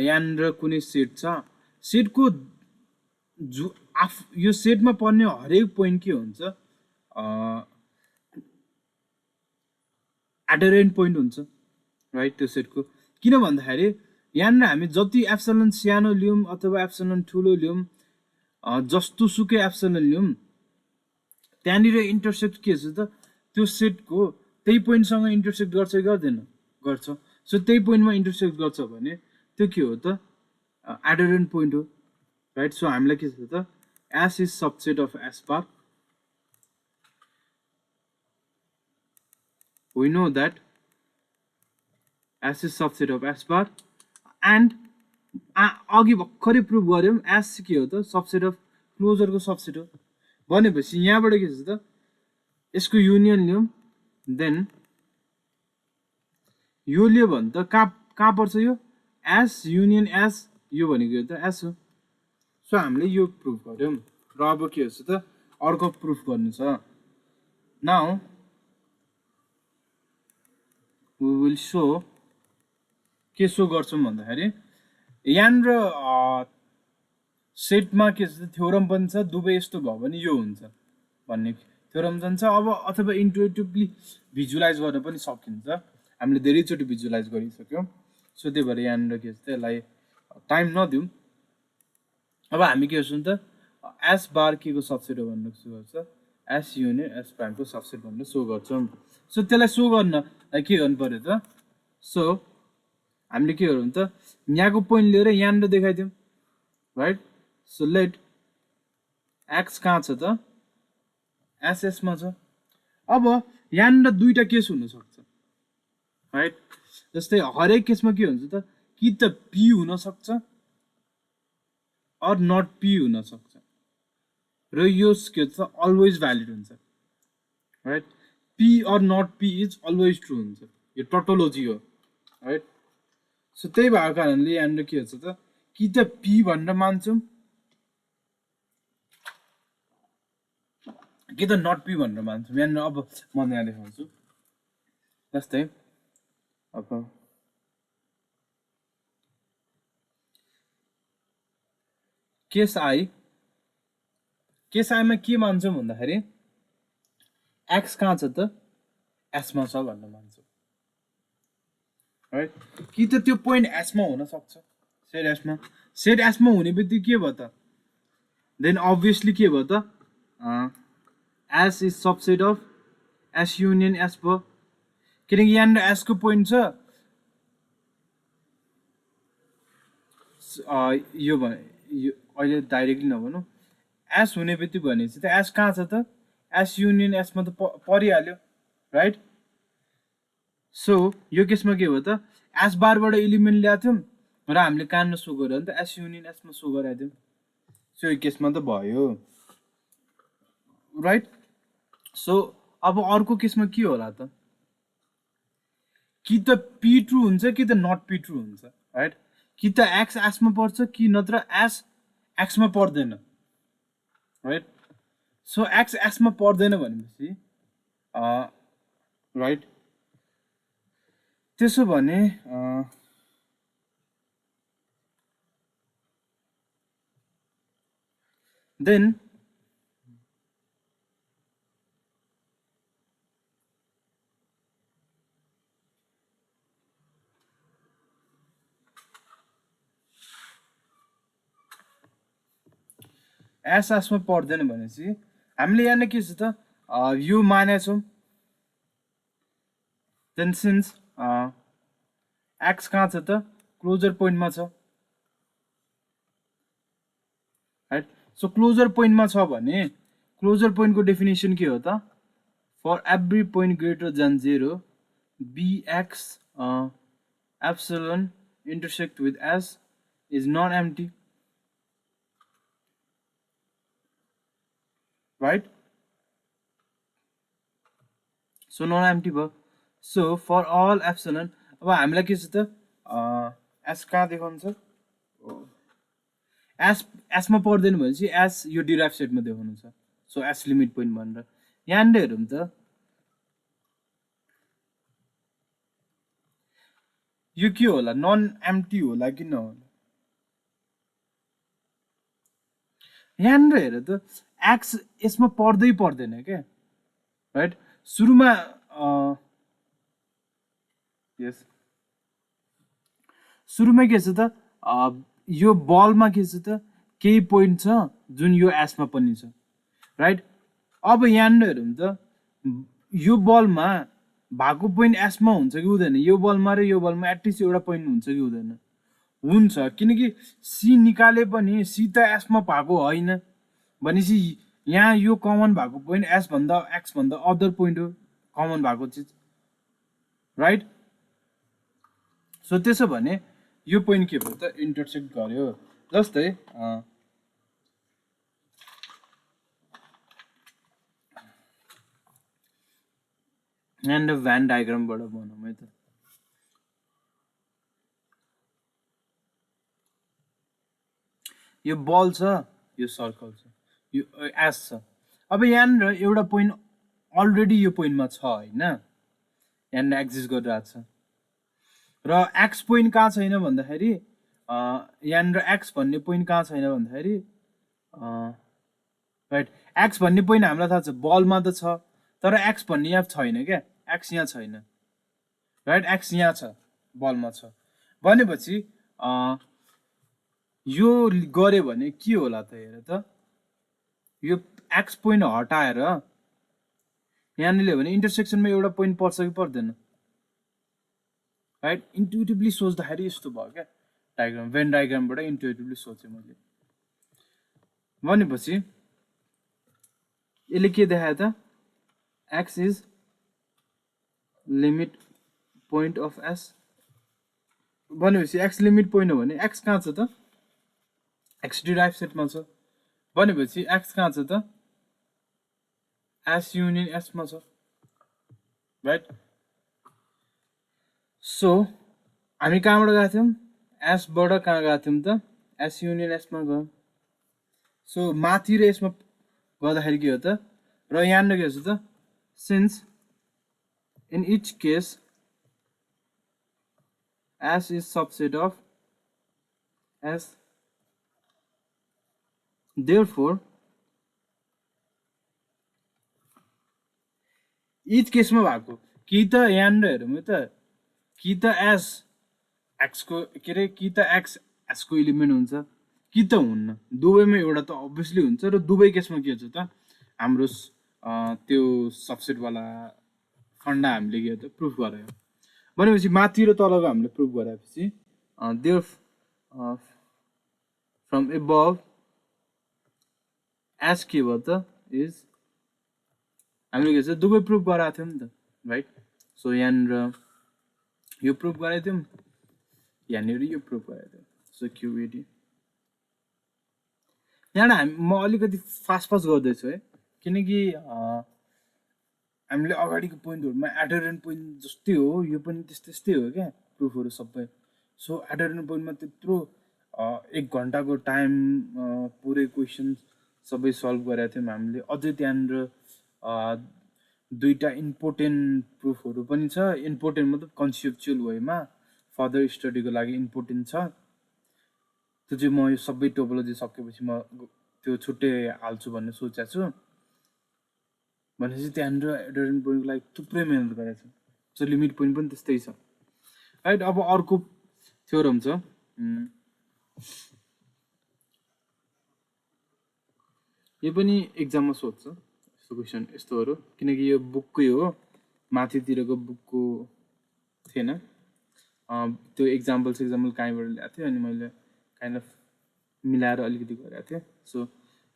यहाँनिर कुनै सेट छ सेटको यो सेटमा पर्ने हरेक पोइन्ट के हुन्छ एडरेन्ट पोइन्ट हुन्छ राइट त्यो सेटको किन भन्दाखेरि यहाँनिर हामी जति एप्सलन सानो लियौँ अथवा एप्सलन ठुलो लियौँ जस्तो सुकै एप्सलन लियौँ त्यहाँनिर इन्टरसेक्ट के छ त त्यो सेटको त्यही पोइन्टसँग इन्टरसेक्ट गर्छ कि गर्दैन गर्छ सो त्यही पोइन्टमा इन्टरसेक्ट गर्छ भने त्यो के हो त एडरेन्ट पोइन्ट हो राइट सो हामीलाई के छ त S is subset of S bar we know that S is subset of S bar and अघि भर्खरै प्रुभ गर्यौँ S के हो त सबसेट अफ क्लोजरको सबसेट हो भनेपछि यहाँबाट के छ त यसको युनियन लियौँ देन यो लियो भने त कहाँ पर्छ यो S युनियन S यो भनेको यो त S हो सो हामीले यो प्रुभ गर्यौँ र अब के हुन्छ त अर्को प्रुफ गर्नु छ नाउ we will show के सो गर्छौँ भन्दाखेरि यहाँनिर सेटमा के छ थ्योरम पनि छ दुवै यस्तो भयो भने यो हुन्छ भन्ने थ्योरम जान्छ अब अथवा इन्टुइटिभली भिजुअलाइज गर्न पनि सकिन्छ हामीले धेरैचोटि भिजुअलाइज गरिसक्यौँ सो त्यही भएर यहाँनिर के छ यसलाई टाइम नदिउँ अब हामी के गर्छौँ त एस बार के को सबसेट हो भनेर सो गर्छ एस युनियन एस प्राइमको सबसेट भनेर सो गर्छौँ सो त्यसलाई सो गर्न के गर्नु पर्यो त सो हामीले के गरौँ त यहाँको पोइन्ट लिएर यहाँनिर देखाइदिउँ राइट सो लेट एक्स कहाँ छ त एसएसमा छ अब यहाँनिर दुईवटा केस हुनसक्छ राइट जस्तै हरेक केसमा के हुन्छ त कि त पी हुनसक्छ अर नट पी हुनसक्छ र यो के छ अलवेज भ्यालिड हुन्छ right P or not P is always true हुन्छ यो टोटोलोजी हो राइट सो त्यही भएको कारणले यहाँनिर के हुन्छ त कि त पी भनेर मान्छौँ कि त नट पी भनेर मान्छौँ यहाँनिर अब म यहाँ देखाउँछु जस्तै अब केस आईमा के मान्छौँ भन्दाखेरि एक्स कहाँ छ त एसमा छ भनेर मान्छौँ राइट कि त त्यो पोइन्ट एसमा हुनसक्छ सेट एसमा हुने बित्तिकै के भयो त देन अभियसली के भयो त S is subset of S union S भयो किनकि यहाँनिर एसको पोइन्ट छ यो अहिले डाइरेक्टली नभनौँ एस हुने बित्तिकै भनेपछि त एस कहाँ छ त एस युनियन एसमा त परिहाल्यो राइट सो यो केसमा के भयो त एस बारबाट इलिमेन्ट ल्याएको थियौँ र हामीले कहाँनिर सो गर्यो भने त एस युनियन एसमा सो गराइदिउँ सो यो केसमा त भयो राइट सो अब अर्को केसमा के होला त कि त पी ट्रु हुन्छ कि त नट पी ट्रु हुन्छ राइट कि त एक्स एसमा पर्छ कि नत्र एस एक्समा पर्दैन राइट सो एक्स एसमा पर्दैन भनेपछि राइट त्यसो भने देन एस एसमा पर्दैन भनेपछि हामीले यहाँ के छ त यो मानेछौँ देन सिन्स एक्स कहाँ छ त क्लोजर पोइन्टमा छ राइट सो क्लोजर पोइन्टमा छ भने क्लोजर पोइन्टको डेफिनेसन के हो त for every point greater than 0 bx epsilon intersect with s is non-empty right so non-empty भयो so for all epsilon अब हामीलाई के छ त s कहाँ देखाउँछ एसमा पर्दैन भनेपछि एस यो डिराइभ सेटमा देखाउनु छ सो एस लिमिट पोइन्ट भनेर यहाँनिर हेरौँ त यो के होला नन एम्प्टी होला कि नहोला यहाँनिर हेर त एक्स यसमा पर्दै पर्दैन क्या राइट सुरुमा यस सुरुमा के छ त यो बलमा के छ त केही पोइन्ट छ जुन यो एसमा पनि छ राइट अब यहाँनिर हेरौँ त यो बलमा भएको पोइन्ट एसमा हुन्छ कि हुँदैन यो बलमा र यो बलमा एटलिस्ट एउटा पोइन्ट हुन्छ कि हुँदैन हुन्छ किनकि सी निकाले पनि सी त एसमा भएको होइन भनेपछि यहाँ यो कमन भएको पोइन्ट एस भन्दा एक्स भन्दा अदर पोइन्ट हो कमन भएको चिज राइट सो त्यसो भने यो पोइन्ट के भयो त इन्टरसेक्ट गर्यो जस्तै एन्ड भ्यान डायग्रामबाट बनाऊँ है त यो बल छ यो सर्कल छ यो एस छ अब यहाँनिर एउटा पोइन्ट अलरेडी यो पोइन्टमा छ होइन यहाँनिर एक्जिस्ट गरिरहेको छ र एक्स पोइन्ट कहाँ छैन भन्दाखेरि यहाँनिर एक्स भन्ने पोइन्ट कहाँ छैन भन्दाखेरि राइट एक्स भन्ने पोइन्ट हामीलाई थाहा छ बलमा त छ तर एक्स भन्ने यहाँ छैन क्या एक्स यहाँ छैन राइट एक्स यहाँ छ बलमा छ भनेपछि यो गऱ्यो भने के होला त हेर त यो एक्स पोइन्ट हटाएर यहाँनिर भने इन्टरसेक्सनमा एउटा पोइन्ट पर्छ कि पर्दैन राइट इन्टुइटिभली सोच्दाखेरि यस्तो भयो क्या डायग्राम भेन डायग्रामबाट इन्टुइटिभली सोचेँ मैले भनेपछि यसले के देखायो त X is limit point of S भनेपछि एक्स लिमिट पोइन्ट हो भने एक्स कहाँ छ त एक्स डिराइभ सेटमा छ भनेपछि एक्स कहाँ छ त एस युनियन एसमा छ राइट सो हामी कहाँबाट गएको थियौँ एसबाट कहाँ गएको थियौँ त एस युनियन एसमा गयो सो माथि र यसमा गर्दाखेरि के हो त र यहाँनिर के छ त since in each case S is subset of S therefore each केसमा भएको कि त यहाँनिर हेरौँ त कि त एस एक्सको के अरे कि त एक्स एसको इलिमेन्ट हुन्छ कि त हुन्न दुवैमा एउटा त अभियसली हुन्छ र दुवै केसमा के हुन्छ त हाम्रो त्यो सबसेटवाला फन्डा हामीले के त प्रुफ गऱ्यो भनेपछि माथि र तलको हामीले प्रुफ गराएपछि देयर फ्रम एबभ एस के भयो त इज हामीले के छ दुवै प्रुफ गराएको थियौँ नि त राइट सो यहाँनिर यो प्रुफ गराएको थियौँ यहाँनिर यो प्रुफ गराएको थियौँ सो क्युएडी यहाँनिर म अलिकति फास्ट गर्दैछु है किनकि हामीले अगाडिको पोइन्टहरूमा एडरेन्ट पोइन्ट जस्तै हो यो पनि त्यस्तै हो क्या प्रुफहरू सबै सो एडरेन्ट पोइन्टमा त्यत्रो 1 घन्टाको टाइम पुरै क्वेसन सबै सल्भ गरेका थियौँ हामीले अझै त्यहाँनिर दुईवटा इम्पोर्टेन्ट प्रुफहरू पनि छ इम्पोर्टेन्ट मतलब कन्सेप्चुअल वेमा फर्दर स्टडीको लागि इम्पोर्टेन्ट छ त्यो चाहिँ म यो सबै टोपोलोजी सकेपछि म त्यो छुट्टै हाल्छु भन्ने सोचेको छु भनेपछि त्यहाँनिर एडरेन्ट पोइन्टको लागि थुप्रै मेहनत गरेको छु सो लिमिट पोइन्ट पनि त्यस्तै छ राइट अब अर्को थ्योरम छ यो पनि एक्जाममा सोध्छ यस्तो क्वेसन यस्तोहरू, किनकि यो बुककै हो, माथितिरको बुकको थिएन। त्यो एक्जाम्पल कहीँबाट ल्याएको थिएँ अनि मैले काइन्ड अफ मिलाएर अलिकति गरेको थिएँ। So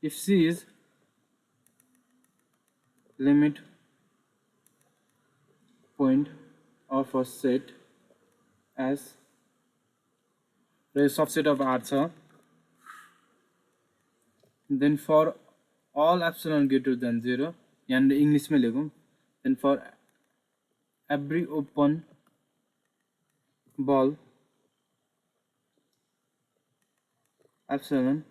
if C is limit point of a set as र सबसेट अफ आर छ, then for all epsilon greater than 0, यहाँनिर इङ्ग्लिसमै लेखौँ, then for every open ball epsilon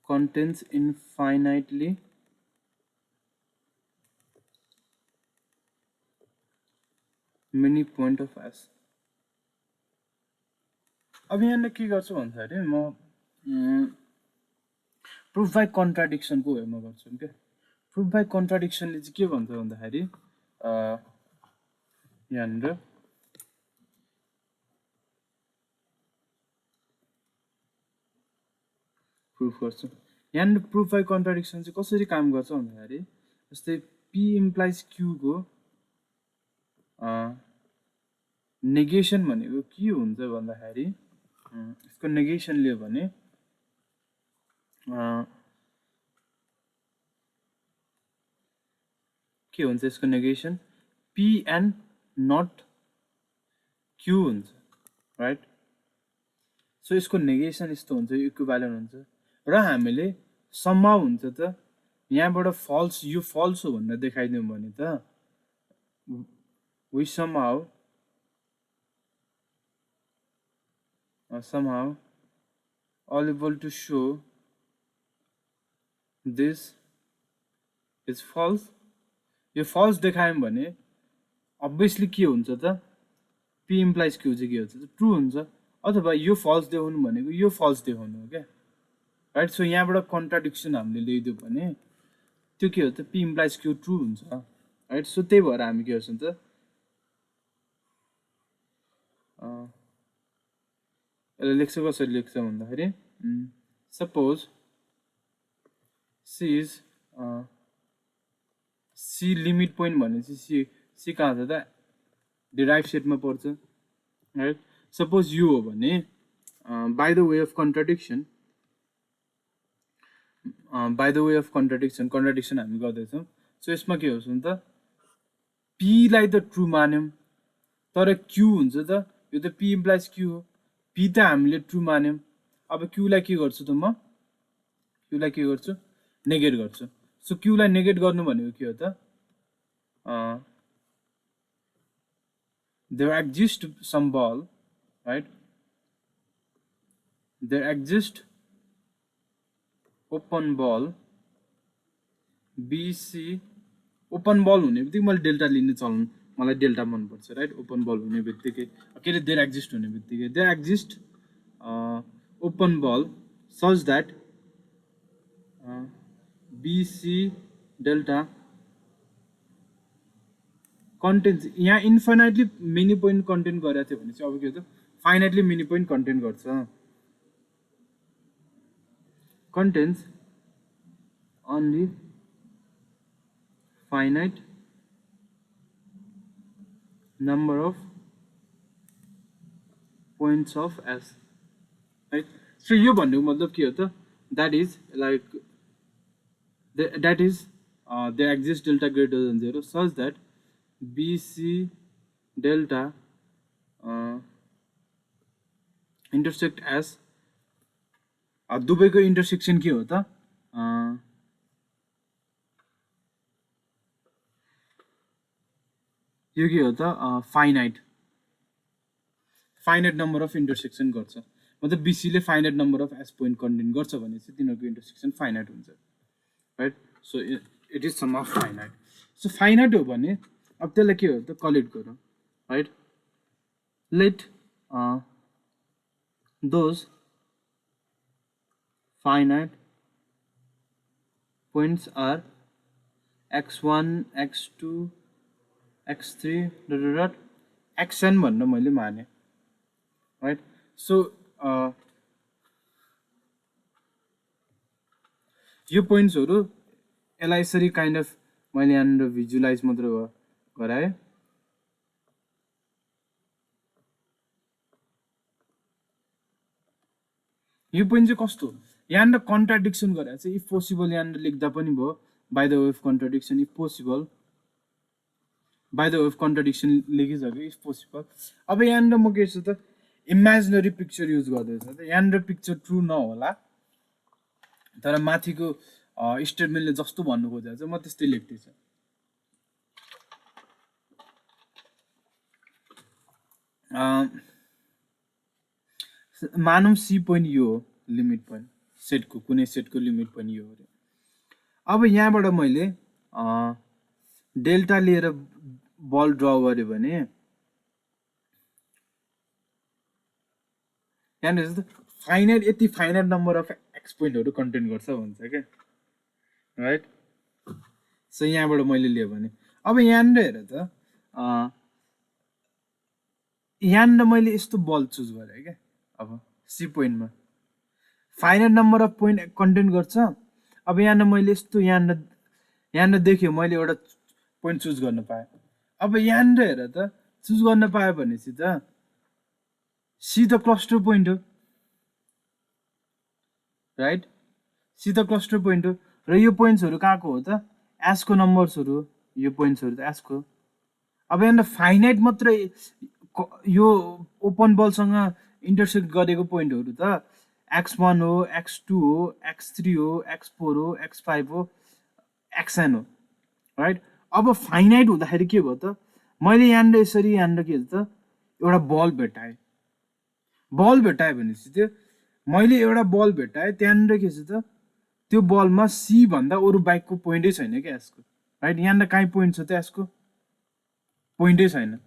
contains infinitely many point of S। अब यहाँनिर के गर्छु भन्दाखेरि म प्रुफ बाई कन्ट्राडिक्सनको वेमा गर्छु क्या। प्रुफ बाई कन्ट्राडिक्सनले चाहिँ के भन्छ भन्दाखेरि यहाँनिर प्रुफ गर्छु। यहाँनिर प्रुफ बाई कन्ट्राडिक्सन चाहिँ कसरी काम गर्छ भन्दाखेरि जस्तै पी इम्प्लाइज क्यूको नेगेसन भनेको के हुन्छ भन्दाखेरि यसको नेगेसन लियो भने के हुन्छ यसको negation P and not Q हुन्छ, राइट। सो यसको नेगेसन यस्तो हुन्छ, इक्विभ्यालेन्ट हुन्छ र हामीले सम्हाउ हुन्छ त यहाँबाट फल्स, यो फल्स हो भनेर देखाइदिउँ भने त we somehow all able to show this is false। यो फल्स देखायौँ भने अभियसली के हुन्छ त पी इम्प्लाइज क्यू चाहिँ के हुन्छ त ट्रु हुन्छ, अथवा यो फल्स देखाउनु भनेको यो फल्स देखाउनु हो क्या, राइट। सो यहाँबाट कन्ट्राडिक्सन हामीले ल्याइदियो भने त्यो के हो त पी इम्प्लाइज क्यू ट्रु हुन्छ, राइट। सो त्यही भएर हामी के गर्छौँ त यसलाई लेख्छ, कसरी लेख्छ भन्दाखेरि suppose C is C limit point भनेपछि सी कहाँ छ त डिराइभ सेटमा पर्छ, राइट। सपोज यो हो भने by the way of contradiction contradiction हामी गर्दैछौँ। सो यसमा के होस् त पीलाई त ट्रु मान्यौँ तर क्यू हुन्छ त यो त पी इम्प्लाइज क्यू हो, पी त हामीले ट्रु मान्यौँ। अब क्यूलाई के गर्छु त म क्यूलाई के गर्छु नेगेट गर्छु। सो क्यूलाई नेगेट गर्नु भनेको के हो त there exists some ball, right, there exists open ball BC, open ball हुने बित्तिकै मैले डेल्टा लिने चलन, मलाई डेल्टा मनपर्छ, राइट। ओपन बल हुने बित्तिकै के अरे देयर एक्जिस्ट हुने बित्तिकै there exist open ball such that BC delta content, यहाँ इन्फाइनाइटली मेनी पोइन्ट कन्टेन्ट गरेको थियो भने चाहिँ अब के हो त फाइनाइटली मेनी पोइन्ट कन्टेन्ट गर्छ, contents only finite number of points of S, right। so यो भन्नुको मतलब के हो त that is like that is there exists delta greater than 0 such that BC delta intersect S। दुवैको इन्टरसेक्सन के हो त यो के हो त फाइनाइट नम्बर अफ इन्टरसेक्सन गर्छ, मतलब बीसीले finite number of S point content गर्छ भने चाहिँ तिनीहरूको इन्टरसेक्सन फाइनाइट हुन्छ, right. So it is sum of finite. So finite हो भने अब त्यसलाई के हो त कलेक्ट गरौँ, right. Let those finite points are x1 x2 x3 xn भन्नु मैले माने, राइट। सो यो पोइन्ट्सहरू यसलाई यसरी काइन्ड अफ मैले यहाँनिर भिजुलाइज मात्र गराएँ। यो पोइन्ट चाहिँ कस्तो यहाँनिर कन्ट्राडिक्सन गरेर चाहिँ इफ पोसिबल यहाँनिर लेख्दा पनि भयो by the way of contradiction if possible by the way of contradiction लेखिसक्यो इफ पोसिबल। अब यहाँनिर म के छु त इमेजिनरी पिक्चर युज गर्दैछ त यहाँनिर पिक्चर ट्रु नहोला तर माथिको स्टेटमेन्टले जस्तो भन्नु खोजेको छ म त्यस्तै लेख्दैछु। मानौँ सी पोइन्ट यो हो लिमिट पोइन्ट सेटको कुनै सेटको लिमिट पोइन्ट यो हो अरे। अब यहाँबाट मैले डेल्टा लिएर बल ड्र गरेँ भने यहाँनिर फाइनाइट यति फाइनाइट नम्बर अफ एक्स पोइन्टहरू कन्टेन गर्छ भन्छ क्या राइट। सो यहाँबाट मैले लिएँ भने अब यहाँनिर हेर त यहाँनिर मैले यस्तो बल चुज गरेँ क्या। अब सी पोइन्टमा finite number of point contain गर्छ। अब यहाँनिर मैले यस्तो यहाँनिर देखेँ मैले एउटा पोइन्ट चुज गर्न पाएँ। अब यहाँनिर हेर त चुज गर्न पाएँ भनेपछि त सी त क्लस्टर पोइन्ट हो राइट। सी त क्लस्टर पोइन्ट हो र यो पोइन्ट्सहरू कहाँको हो त एसको नम्बर्सहरू हो यो पोइन्ट्सहरू त एसको। अब यहाँनिर फाइनाइट मात्रै यो ओपन बलसँग इन्टरसेक्ट गरेको पोइन्टहरू त x1 हो x2 हो x3 हो x4 हो x5 हो xn हो राइट। अब फाइनाइट हुँदाखेरि के भयो त मैले यहाँनिर यसरी यहाँनिर के त एउटा बल भेटाएँ भनेपछि त्यो मैले एउटा बल भेटाएँ त्यहाँनिर के छ त त्यो बलमा सी भन्दा अरू बाइकको पोइन्टै छैन क्या यसको राइट। यहाँनिर काहीँ पोइन्ट छ त यसको पोइन्टै छैन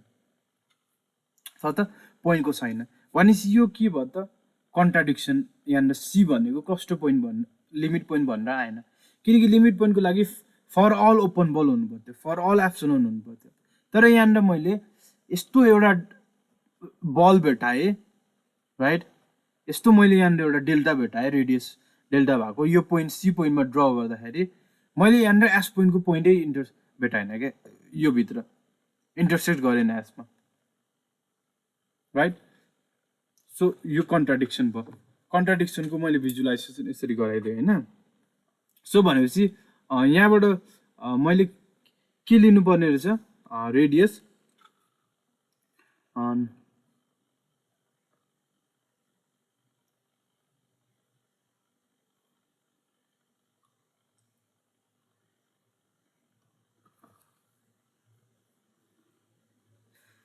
छ त पोइन्टको छैन भनेपछि यो के भयो त कन्ट्राडिक्सन। यहाँनिर सी भनेको क्लस्टर पोइन्ट लिमिट पोइन्ट भनेर आएन किनकि लिमिट पोइन्टको लागि फर अल ओपन बल हुनु पर्थ्यो फर अल एप्सिलोन हुनु पर्थ्यो। तर यहाँनिर मैले यस्तो एउटा बल भेटाएँ राइट। यस्तो मैले यहाँनिर एउटा डेल्टा भेटाएँ रेडियस डेल्टा भएको यो पोइन्ट सी पोइन्टमा ड्र गर्दाखेरि मैले यहाँनिर एस पोइन्टको पोइन्टै भेटाएन क्या यो भित्र इन्टरसेक्ट गरेन एसमा राइट। सो यो कन्ट्राडिक्सन भयो। कन्ट्राडिक्सनको मैले भिजुलाइजेसन यसरी गराइदिएँ होइन। सो भनेपछि यहाँबाट मैले के लिनुपर्ने रहेछ रेडियस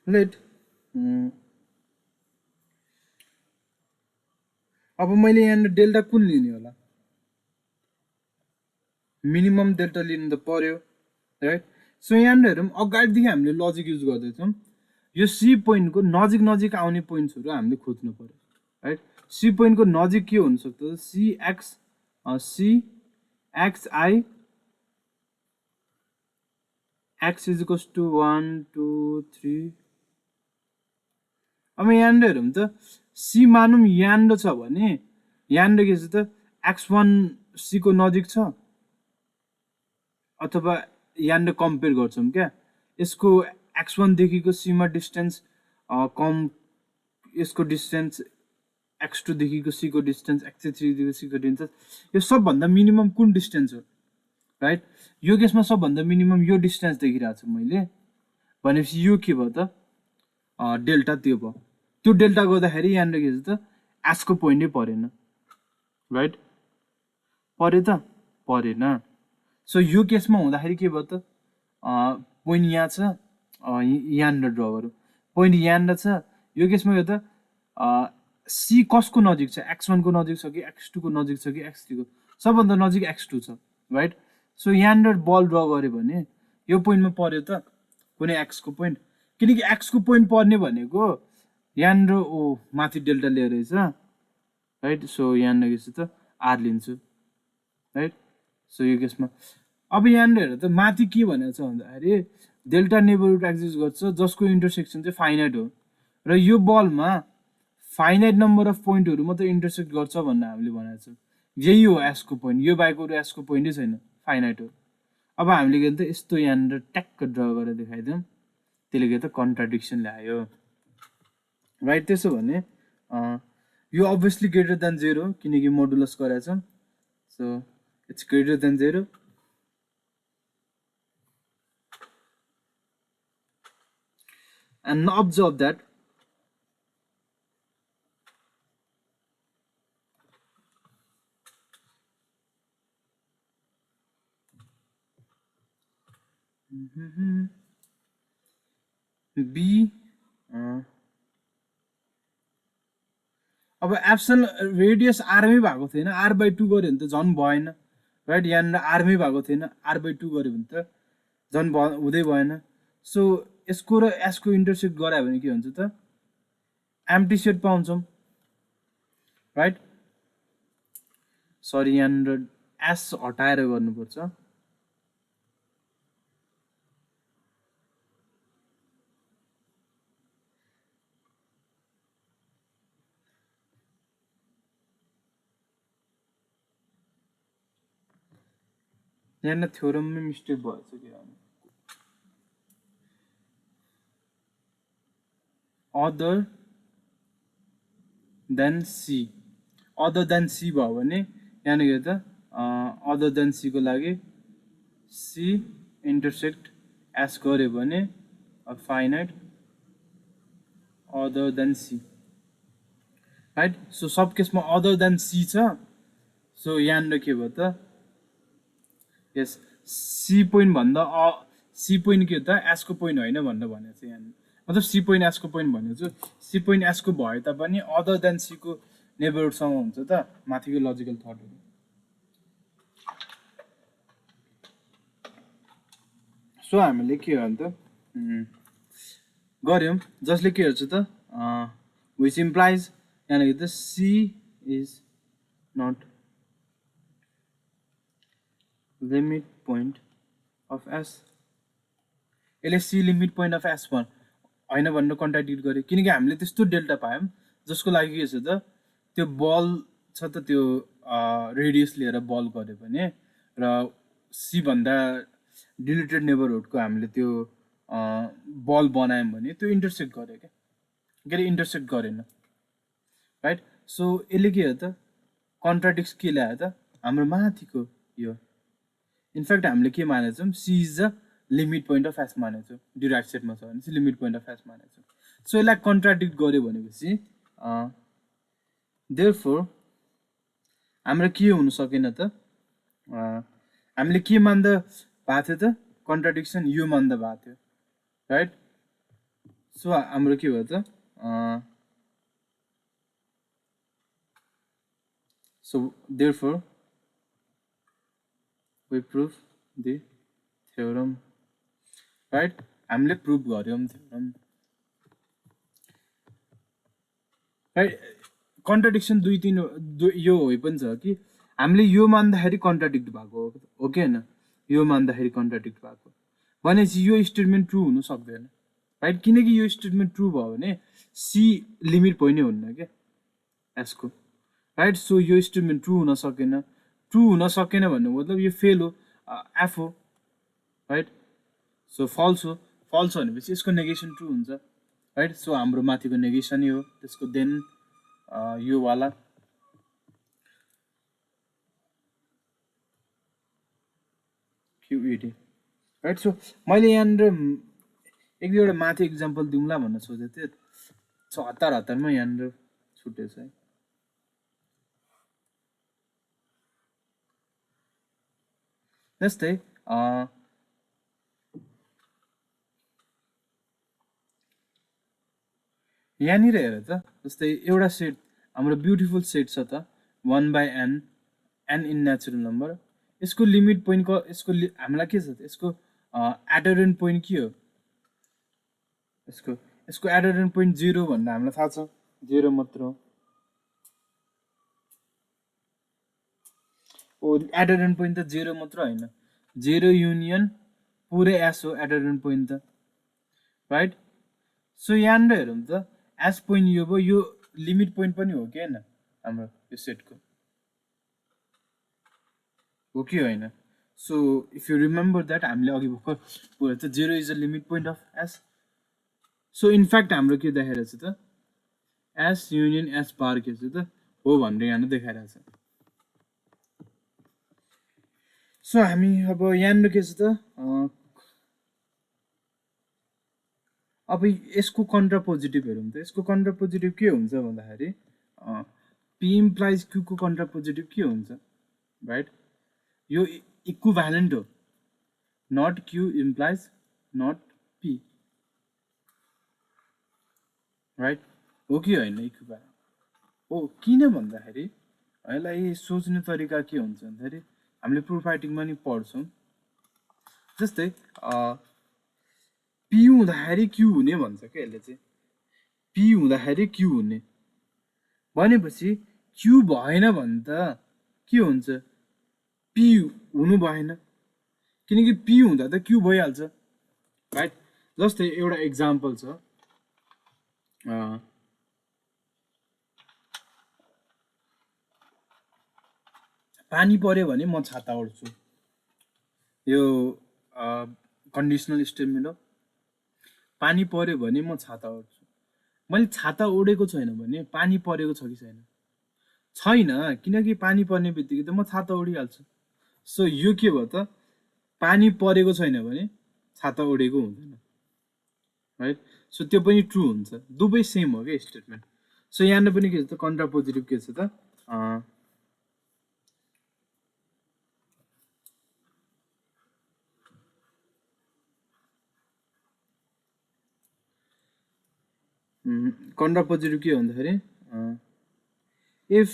लेट अब मैले यहाँनिर डेल्टा कुन लिने होला मिनिमम डेल्टा लिनु त पर्यो राइट। सो यहाँनिर हेरौँ अगाडिदेखि हामीले लजिक युज गर्दैछौँ यो सी पोइन्टको नजिक आउने पोइन्ट्सहरू हामीले खोज्नु पर्यो राइट। सी पोइन्टको नजिक के हुनसक्छ C x i x is equals to 1 2 3। अब यहाँनिर हेरौँ त सी मानौँ यहाँनिर छ भने यहाँनिर के छ त x1 सी को नजिक छ अथवा यहाँनिर कम्पेयर गर्छौँ क्या यसको x1 देखिको सीमा डिस्टेन्स कम यसको डिस्टेन्स x2 देखिको सी को डिस्टेन्स x3 देखिको सी को डिस्टेन्स यो सबभन्दा मिनिमम कुन डिस्टेन्स हो राइट। यो केसमा सबभन्दा मिनिमम यो डिस्टेन्स देखिरहेको छु मैले भनेपछि यो के भयो त डेल्टा त्यो भयो। त्यो डेल्टा गर्दाखेरि यहाँनिर के छ त एसको पोइन्टै परेन राइट पर्यो त परेन। सो यो केसमा हुँदाखेरि के भयो त पोइन्ट यहाँ छ यहाँनिर ड्र गरौँ पोइन्ट यहाँनिर छ यो केसमा यो त सी कसको नजिक छ x1 को नजिक छ कि x2 को नजिक छ कि x3 को सबभन्दा नजिक x2 छ राइट। सो यहाँनिर बल ड्र गऱ्यो भने यो पोइन्टमा पर्यो त कुनै एक्सको पोइन्ट किनकि एक्सको पोइन्ट पर्ने भनेको यहाँनिर माथि डेल्टा लिएर रहेछ राइट। सो यहाँनिर के छ त आर लिन्छु राइट। सो यो केसमा अब यहाँनिर हेर त माथि के भनेको छ भन्दाखेरि डेल्टा नेबरहुड एक्जिस्ट गर्छ जसको इन्टरसेक्सन चाहिँ फाइनाइट हो र यो बलमा फाइनाइट नम्बर अफ पोइन्टहरू मात्रै इन्टरसेक्ट गर्छ भनेर हामीले भनेको छ यही हो एसको पोइन्ट, यो बाहेक अरू एसको पोइन्टै छैन, फाइनाइट हो। अब हामीले के भन्छ यस्तो यहाँनिर ट्याक्क ड्र गरेर देखाइदिउँ, त्यसले के त कन्ट्राडिक्सन ल्यायो, राइट। त्यसो भने यो अभियसली ग्रेटर देन 0 किनकि मोडुलस गरेको छ, so it's greater than 0। And observe that B अब एप्सल रेडियस आरमै भएको थिएन, R/2 गऱ्यो भने त झन् भएन, राइट। यहाँनिर आरमै भएको थिएन, R/2 गऱ्यो भने त झन् हुँदै भएन। सो यसको र एसको इन्टरसेक्ट गरायो भने के हुन्छ त एम्प्टी सेट पाउँछौँ, राइट। सरी यहाँनिर एस हटाएर गर्नुपर्छ, यहाँनिर थ्योरममै मिस्टेक भएछ के भने other than C, other than C भयो भने यहाँनिर त अदर देन सीको लागि सी इन्टरसेक्ट एस गऱ्यो भने finite other than C, right. So सब केसमा अदर देन सी छ, सो यहाँनिर के भयो त यस सी पोइन्ट भन्दा सी पोइन्ट के त एसको पोइन्ट होइन भनेर भनेको छ यहाँनिर, मतलब सी पोइन्ट एसको पोइन्ट भनेको छु, सी पोइन्ट एसको भए तापनि अदर देन सीको नेबरहुडसँग हुन्छ त माथिको लजिकल थटहरू। सो हामीले के हो त गऱ्यौँ जसले के गर्छ त विच इम्प्लाइज यहाँनिर त C is not limit point of S, यसले C limit point of S होइन भनेर कन्ट्राडिक्ट गर्यो, किनकि हामीले त्यस्तो डेल्टा पायौँ जसको लागि के छ त त्यो बल छ त त्यो रेडियस लिएर बल गऱ्यो भने र सी भन्दा डिलिटेड नेबरहुडको हामीले त्यो बल बनायौँ भने त्यो इन्टरसेक्ट गर्यो क्या, के अरे इन्टरसेक्ट गरेन, राइट। सो यसले के हो त कन्ट्राडिक्स के ल्यायो त हाम्रो माथिको यो, इनफ्याक्ट हामीले के मानेको छौँ C is the limit point of S मानेको छौँ, डिराइभ सेटमा छ भने चाहिँ लिमिट पोइन्ट अफ एस मानेको छौँ। सो यसलाई कन्ट्राडिक्ट गर्यो भनेपछि देयरफोर हाम्रो के हुन सकेन त हामीले के मान्दा भएको थियो त कन्ट्राडिक्सन यो मान्दा भएको थियो, राइट। सो हाम्रो के भयो त so therefore we prove the theorem, right। हामीले प्रुभ गर्यौँ थ्योरम, राइट। कन्ट्राडिक्सन दुई तिन यो होइ पनि छ कि हामीले यो मान्दाखेरि कन्ट्राडिक्ट भएको हो कि होइन, यो मान्दाखेरि कन्ट्राडिक्ट भएको भनेपछि यो स्टेटमेन्ट ट्रु हुनु सक्दैन, राइट। किनकि यो स्टेटमेन्ट ट्रु भयो भने सी लिमिट पोइन्टै हुन्न क्या एसको, राइट। सो यो स्टेटमेन्ट ट्रु हुन सकेन, ट्रु हुन सकेन भन्नु मतलब यो फेल हो, एफ हो, राइट। सो फल्स हो, फल्स भनेपछि यसको नेगेसन ट्रु हुन्छ, राइट। सो हाम्रो माथिको नेगेसनै हो त्यसको, देन यो वाला क्युइडी, राइट। सो मैले यहाँनिर एक दुईवटा माथि इक्जाम्पल दिउँला भन्न सोचेको थिएँ, हतारमा यहाँनिर छुटेछ है। जस्तै यहाँनिर हेर त, जस्तै एउटा सेट हाम्रो ब्युटिफुल सेट छ त 1/n, n in natural number, यसको लिमिट पोइन्ट यसको हामीलाई के छ त यसको एडरेन्ट पोइन्ट के हो, यसको एडरेन्ट पोइन्ट 0 भनेर हामीलाई थाहा छ, 0 मात्र हो। ओ एडरेन्ट पोइन्ट त 0 मात्र होइन, 0 युनियन पुरै एस हो एडरेन्ट पोइन्ट त, राइट। सो यहाँनिर हेरौँ त एस पोइन्ट यो भयो, यो लिमिट पोइन्ट पनि हो कि होइन हाम्रो यो सेटको, हो कि होइन? So if you remember that हामीले अघि भर्खर पढेको त 0 is the limit point of S. So in fact हाम्रो के देखाइरहेको छ त, एस युनियन एस बार के छ त हो भनेर यहाँ देखाइरहेको छ. सो हामी अब यहाँनिर के छ त, अब यसको कन्ट्रापोजिटिभ हेरौँ त. यसको कन्ट्रापोजिटिभ के हुन्छ भन्दाखेरि पी इम्प्लाइज क्यूको कन्ट्रापोजिटिभ के हुन्छ, राइट? यो इक्विभ्यालेन्ट हो. Not Q implies not P, right? हो कि होइन? इक्विभ्यालेन्ट हो. किन भन्दाखेरि यसलाई सोच्ने तरिका के हुन्छ भन्दाखेरि हामीले प्रुफ राइटिङमा नि पढ्छौँ. जस्तै पी हुँदाखेरि क्यू हुने भन्छ क्या यसले चाहिँ. पी हुँदाखेरि क्यू हुने भनेपछि क्यू भएन भने त के हुन्छ? पी हुनु भएन, किनकि पी हुँदा त क्यू भइहाल्छ, राइट? जस्तै एउटा इक्जाम्पल छ, पानी पर्यो भने म छाता ओढ्छु. यो कन्डिसनल स्टेटमेन्ट हो. पानी पर्यो भने म छाता ओढ्छु. मैले छाता ओढेको छैन भने पानी परेको छ कि छैन? छैन, किनकि पानी पर्ने बित्तिकै त म छाता ओढिहाल्छु. सो यो के भयो त, पानी परेको छैन भने छाता ओढेको हुँदैन, राइट? सो त्यो पनि ट्रु हुन्छ. दुवै सेम हो क्या स्टेटमेन्ट. सो यहाँनिर पनि के छ त, कन्ट्रापोजिटिभ के छ त, कन्ट्रापोजिटिभ के भन्दाखेरि if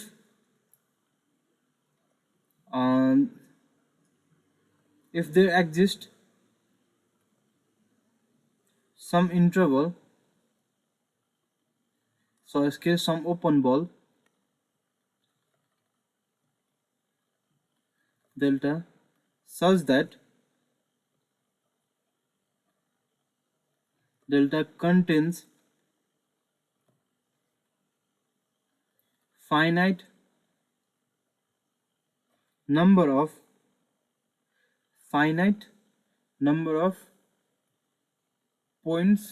if there exists some interval, so in this case some open ball delta such that delta contains finite number of points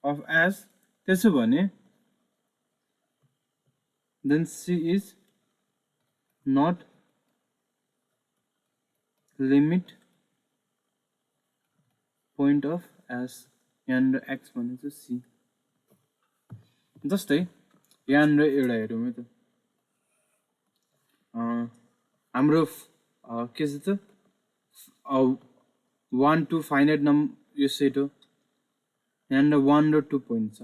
of S, त्यसो भने then C is not limit point of S. यहाँनिर X भनेको C. जस्तै यहाँनिर एउटा हेरौँ है त, हाम्रो के छ त, 1 to फाइनाइट यो सेट हो. यहाँनिर 1 र 2 पोइन्ट छ.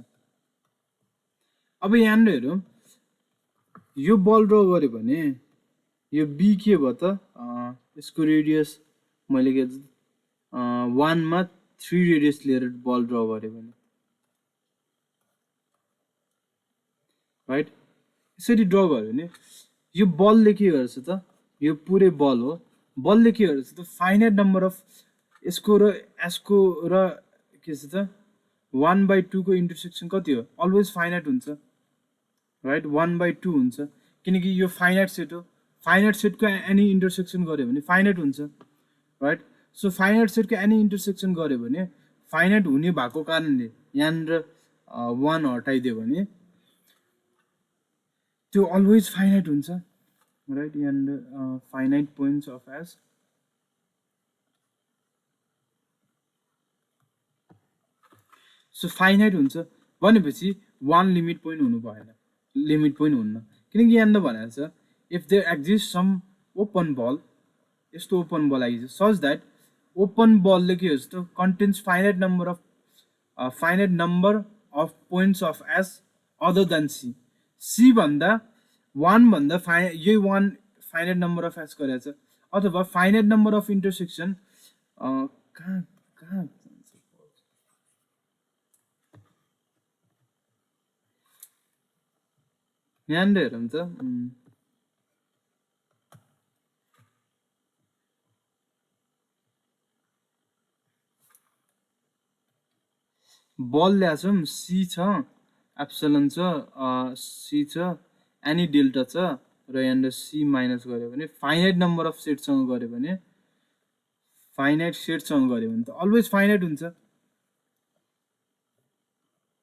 अब यहाँनिर हेरौँ, यो बल ड्र गऱ्यो भने यो बी के भयो त, यसको रेडियस मैले के 1 मा 3 रेडियस लिएर बल ड्र गऱ्यो भने, राइट? यसरी ड्र गऱ्यो भने यो बलले के गर्छ त, यो पुरै बल हो. बलले के गर्छ त, फाइनाइट नम्बर अफ यसको र यसको र के छ त 1/2 को इन्टरसेक्सन कति हो? अलवेज फाइनाइट हुन्छ, राइट? 1/2 हुन्छ, किनकि यो फाइनाइट सेट हो. फाइनाइट सेटको एनी इन्टरसेक्सन गऱ्यो भने फाइनाइट हुन्छ, राइट? सो फाइनाइट सेटको एनी इन्टरसेक्सन गऱ्यो भने फाइनाइट हुने भएको कारणले यहाँनिर 1 हटाइदियो भने त्यो अलवेज फाइनाइट हुन्छ, राइट? यहाँनिर finite points of S. So finite हुन्छ भनेपछि 1 लिमिट पोइन्ट हुनु भएन, लिमिट पोइन्ट हुन्न, किनकि यहाँनिर भनेको छ if there exist some open ball, यस्तो ओपन बल आइज सच द्याट ओपन बलले के हुन्छ त, contains finite number of points of S other than C. C भन्दा 1 भन्दा यही 1 फाइनाइट नम्बर अफ एस गरेको छ, अथवा फाइनाइट नम्बर अफ इन्टरसेक्सन कहाँ कहाँ यहाँनिर हेरौँ त, बल ल्याछौँ, सी छ, एप्सिलन छ, सी छ, एनी डेल्टा छ, र यहाँनिर सी माइनस गऱ्यो भने फाइनाइट नम्बर अफ सेटसँग गऱ्यो भने फाइनाइट सेटसँग गऱ्यो भने त अलवेज फाइनाइट हुन्छ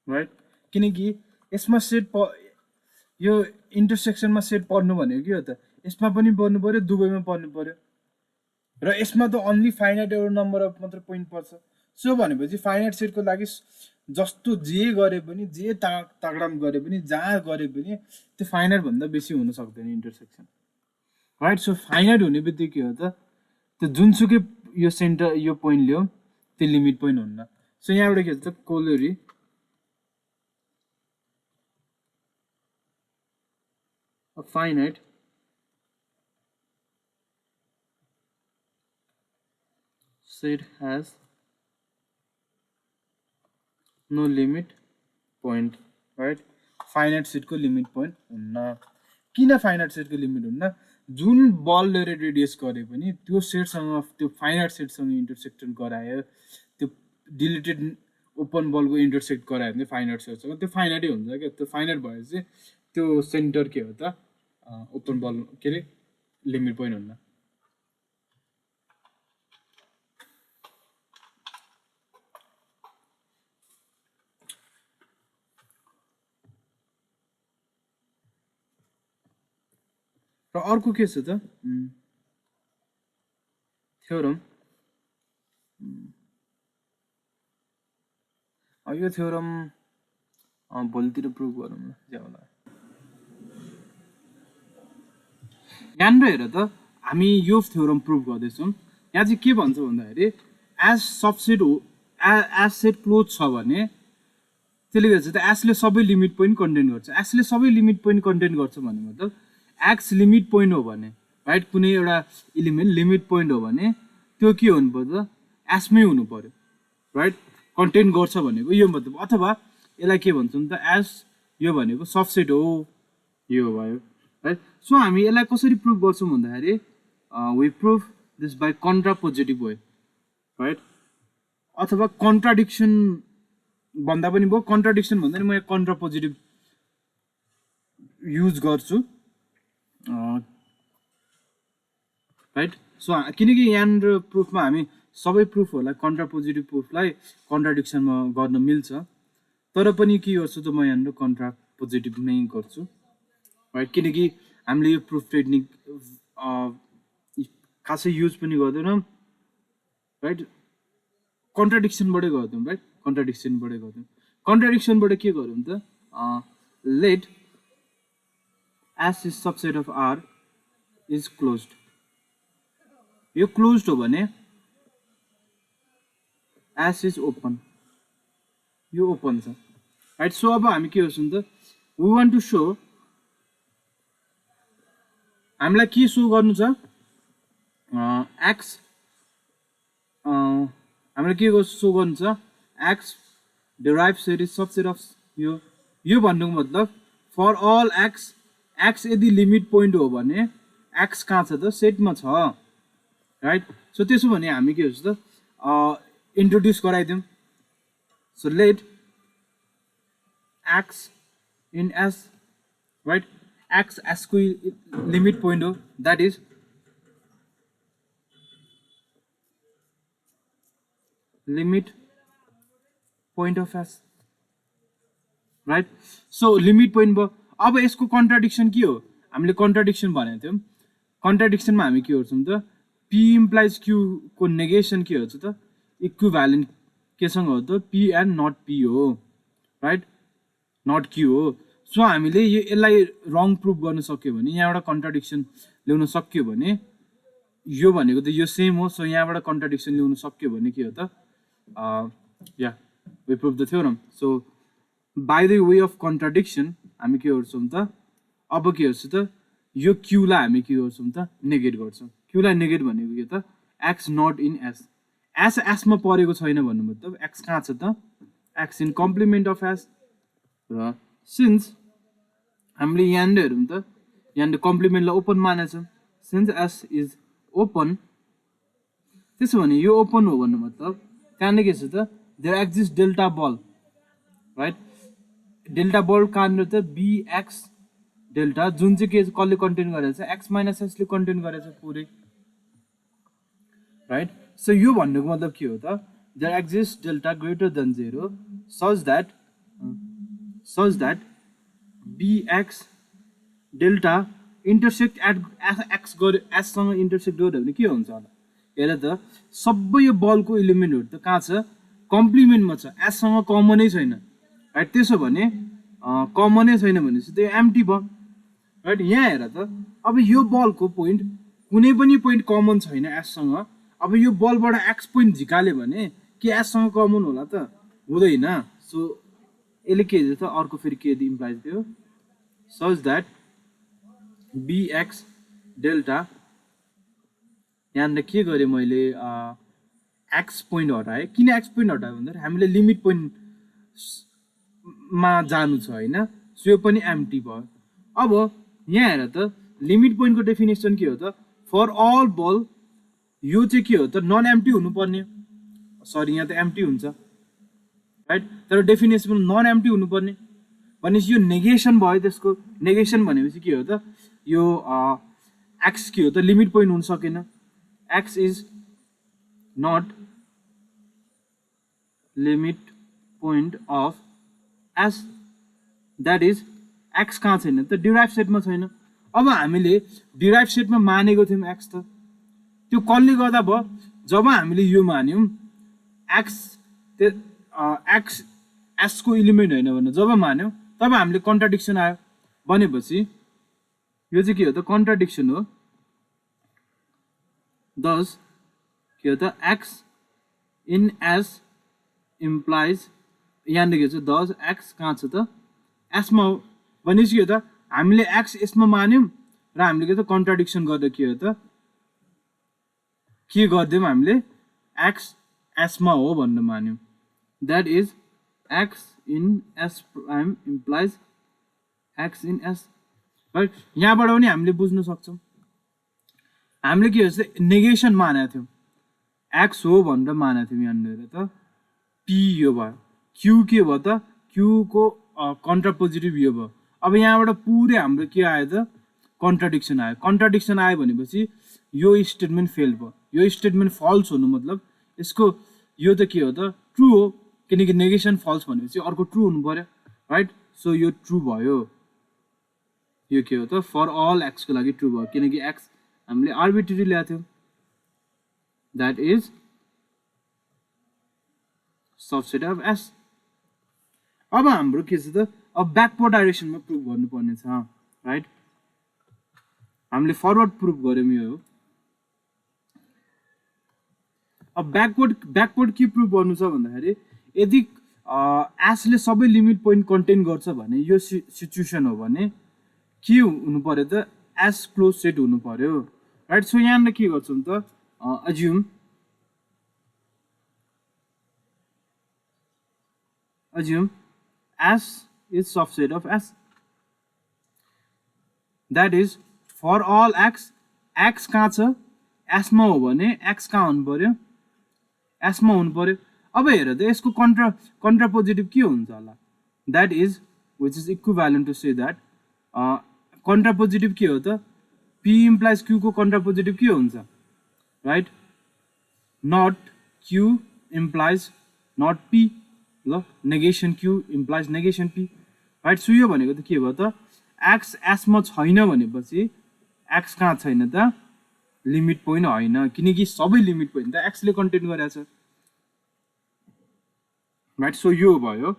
राइट किनकि यसमा सेट यो इन्टरसेक्सनमा सेट पर्नु भनेको के हो त यसमा पनि पर्नु पर्यो दुवैमा पर्नु पर्यो र यसमा त अन्ली फाइनाइट एउटा नम्बर अफ मात्र पोइन्ट पर्छ सो भनेपछि फाइनाइट सेटको लागि जस्तो जे गरे पनि जे तागडाम गरे पनि जहाँ गरे पनि त्यो फाइनाइट भन्दा बेसी हुन सक्दैन इन्टरसेक्सन राइट सो फाइनाइट हुने बित्तिकै के हो त त्यो जुनसुकै यो सेन्टर यो पोइन्ट लियो त्यो लिमिट पोइन्ट हुन्न सो यहाँबाट के हुन्छ कोलोरी a finite set has no limit point right finite set को limit point हुन्न किन finite set को limit हुन्न जुन बलले रेडियस गरे पनि त्यो सेटसँग त्यो फाइनाइट सेटसँग इन्टरसेक्सन गरायो त्यो डिलिटेड ओपन बलको इन्टरसेक्ट गरायो भने फाइनाइट सेटसँग त्यो फाइनाइटै हुन्छ क्या त्यो फाइनाइट भएपछि त्यो सेन्टर के हो त ओपन बल के अरे लिमिट पोइन्ट हुन्न र अर्को के छ त थ्योरम यो थ्योरम भोलितिर प्रुभ गरौँ न ज्याला यहाँनिर हेर त हामी यो थ्योरम प्रुभ गर्दैछौँ यहाँ चाहिँ के भन्छ भन्दाखेरि एज सबसेट हो एज सेट क्लोज छ भने त्यसले गर्छ त एसले सबै लिमिट पोइन्ट कन्टेन गर्छ एसले सबै लिमिट पोइन्ट कन्टेन गर्छ भन्ने मतलब एक्स लिमिट पोइन्ट हो भने राइट कुनै एउटा इलिमेन्ट लिमिट पोइन्ट हो भने त्यो के हुनु पर्छ एसमै हुनु पर्यो राइट कन्टेन गर्छ भनेको यो मतलब अथवा यसलाई के भन्छौँ त एस यो भनेको सबसेट हो यो भयो राइट सो हामी यसलाई कसरी प्रुभ गर्छौँ भन्दाखेरि we prove this by contrapositive way right अथवा कन्ट्राडिक्सन भन्दा पनि भयो कन्ट्राडिक्सन भन्दा नि म यहाँ कन्ट्रापोजिटिभ युज गर्छु राइट सो किनकि यहाँनिर प्रुफमा हामी सबै प्रुफहरूलाई कन्ट्रापोजिटिभ प्रुफलाई कन्ट्राडिक्सनमा गर्न मिल्छ तर पनि के गर्छु त म यहाँनिर कन्ट्रापोजिटिभ नै गर्छु राइट किनकि हामीले यो प्रुफ टेक्निक खासै युज पनि गर्दैनौँ राइट कन्ट्राडिक्सनबाटै गर्छौँ राइट कन्ट्राडिक्सनबाटै गर्छौँ कन्ट्राडिक्सनबाट के गरौँ त let S is subset of R is closed यो क्लोज्ड हो भने एस इज ओपन यो ओपन छ राइट सो अब हामी के गर्छौँ त वी वान्ट टु सो हामीलाई के सो गर्नु छ एक्स हामीलाई के सो गर्नु छ x derive set is subset of यो भन्नुको मतलब फर अल एक्स एक्स यदि लिमिट पोइन्ट हो भने एक्स कहाँ छ त सेटमा छ राइट सो त्यसो भने हामी के गर्छौँ त इन्ट्रोड्युस गराइदिउँ so let X in S right X एसको लिमिट पोइन्ट हो that is limit point of S right so limit point भयो अब यसको कन्ट्राडिक्सन के हो हामीले कन्ट्राडिक्सन भनेको थियौँ कन्ट्राडिक्सनमा हामी के गर्छौँ त पी इम्प्लाइज क्यू को नेगेसन के हुन्छ त इक्विभ्यालेन्ट केसँग हो त पी एन्ड नट पी हो राइट नट क्यू हो सो हामीले यसलाई रङ प्रुभ गर्न सक्यो भने यहाँबाट कन्ट्राडिक्सन ल्याउन सक्यो भने यो भनेको त यो सेम हो सो यहाँबाट कन्ट्राडिक्सन ल्याउन सक्यो भने के हो त या we prove the theorem so by the way of contradiction हामी के गर्छौँ त अब के गर्छौँ त यो क्यूलाई हामी के गर्छौँ त नेगेट गर्छौँ क्यूलाई नेगेट भनेको के त X not in S S एसमा परेको छैन भन्नु मतलब एक्स कहाँ छ त X in complement of S र सिन्स हामीले यहाँनिर हेरौँ त यहाँनिर कम्प्लिमेन्टलाई ओपन मानेछौँ सिन्स एस इज ओपन त्यसो भने यो ओपन हो भन्नु मतलब त्यहाँनिर के छ त there exist delta ball right delta ball कहाँनिर त बिएक्स डेल्टा जुन चाहिँ के कसले कन्टेन गरेछ एक्स माइनस एसले कन्टेन गरेछ पुरै राइट सो यो भन्नुको मतलब के हो त there exist delta greater than 0 such that bx delta intersect at x गरे एससँग इन्टरसेक्ट गर्यो भने के हुन्छ होला हेर त सबै यो बलको इलिमेन्टहरू त कहाँ छ कम्प्लिमेन्टमा छ एससँग कमनै छैन राइट त्यसो भने कमनै छैन भनेपछि त्यो एम्प्टी भयो राइट यहाँ हेर त अब यो बलको पोइन्ट कुनै पनि पोइन्ट कमन छैन एससँग अब यो बलबाट एक्स पोइन्ट झिकाल्यो भने के एससँग कमन होला त हुँदैन सो यसले के दियो त अर्को फेरि के इम्प्लाइज दियो सच द्याट bx डेल्टा यहाँनिर के गरेँ मैले एक्स पोइन्ट हटाएँ किन एक्स पोइन्ट हटायो भन्दाखेरि हामीले लिमिट पोइन्टमा जानु छ होइन सो यो पनि एम्प्टी भयो अब यहाँ हेर त लिमिट पोइन्टको डेफिनेसन के हो त फर अल बल यो चाहिँ के हो त नन एम्प्टी हुनुपर्ने सरी यहाँ त एम्प्टी हुन्छ राइट तर डेफिनेसन नन एम्प्टी हुनुपर्ने भनेपछि यो नेगेसन भयो त्यसको नेगेसन भनेपछि के हो त यो एक्स के हो त लिमिट पोइन्ट हुन सकेन x is not limit point of S that is x कहाँ छैन त डिराइभ सेटमा छैन अब हामीले डिराइभ सेटमा मानेको थियौँ एक्स त त्यो कसले गर्दा भयो जब हामीले यो मान्यौँ एक्स एक्स एसको इलिमेन्ट होइन भने जब मान्यौँ तब हामीले कन्ट्राडिक्सन आयो भनेपछि यो चाहिँ के हो त कन्ट्राडिक्सन हो दस के हो त एक्स इन एस इम्प्लाइज यहाँनिर के छ दस एक्स कहाँ छ त एसमा हो भनेपछि के हो त हामीले एक्स यसमा मान्यौँ र हामीले के त कन्ट्राडिक्सन गर्दा के हो त के गरिदियौँ हामीले एक्स एसमा हो भनेर मान्यौँ that is X in S prime implies X in S right यहाँबाट पनि हामीले बुझ्न सक्छौँ हामीले के भन्छ नेगेसन मानेको थियौँ एक्स हो भनेर मानेको थियौँ यहाँनिर त पी यो भयो क्यू के भयो त क्यूको कन्ट्रापोजिटिभ यो भयो अब यहाँबाट पुरै हाम्रो के आयो त कन्ट्राडिक्सन आयो भनेपछि यो स्टेटमेन्ट फेल भयो यो स्टेटमेन्ट फल्स हुनु मतलब यसको यो त के हो त ट्रु हो किनकि नेगेसन फल्स भनेपछि अर्को ट्रु हुनु पर्यो राइट सो यो ट्रु भयो यो के हो त फर अल एक्सको लागि ट्रु भयो किनकि एक्स हामीले आर्बिट्रेरी ल्याएको थियौँ that is subset of S अब हाम्रो के छ त अब ब्याकवर्ड डाइरेक्सनमा प्रुभ गर्नुपर्ने छ राइट हामीले फरवर्ड प्रुभ गऱ्यौँ यो हो अब ब्याकवर्ड के प्रुभ गर्नु छ भन्दाखेरि यदि एसले सबै लिमिट पोइन्ट कन्टेन गर्छ भने यो सिचुएसन हो भने के हुनु पर्यो त एस क्लोज सेट हुनु पर्यो राइट सो यहाँनिर के गर्छौँ त assume S is subset of S that is for all x x कहाँ छ S मा हो भने x कहाँ हुनु पर्यो S मा हुनु पर्यो अब हेर त यसको कन्ट्रापोजिटिभ के हुन्छ होला that is which is equivalent to say that कन्ट्रापोजिटिभ के हो त P implies Q को कन्ट्रापोजिटिभ के हुन्छ right not Q implies not P ल negation Q implies negation P right so यो भनेको त के भयो त एक्स एसमा छैन भनेपछि एक्स कहाँ छैन त लिमिट पोइन्ट होइन किनकि सबै लिमिट पोइन्ट त एक्सले कन्टेन गरेको छ राइट सो यो भयो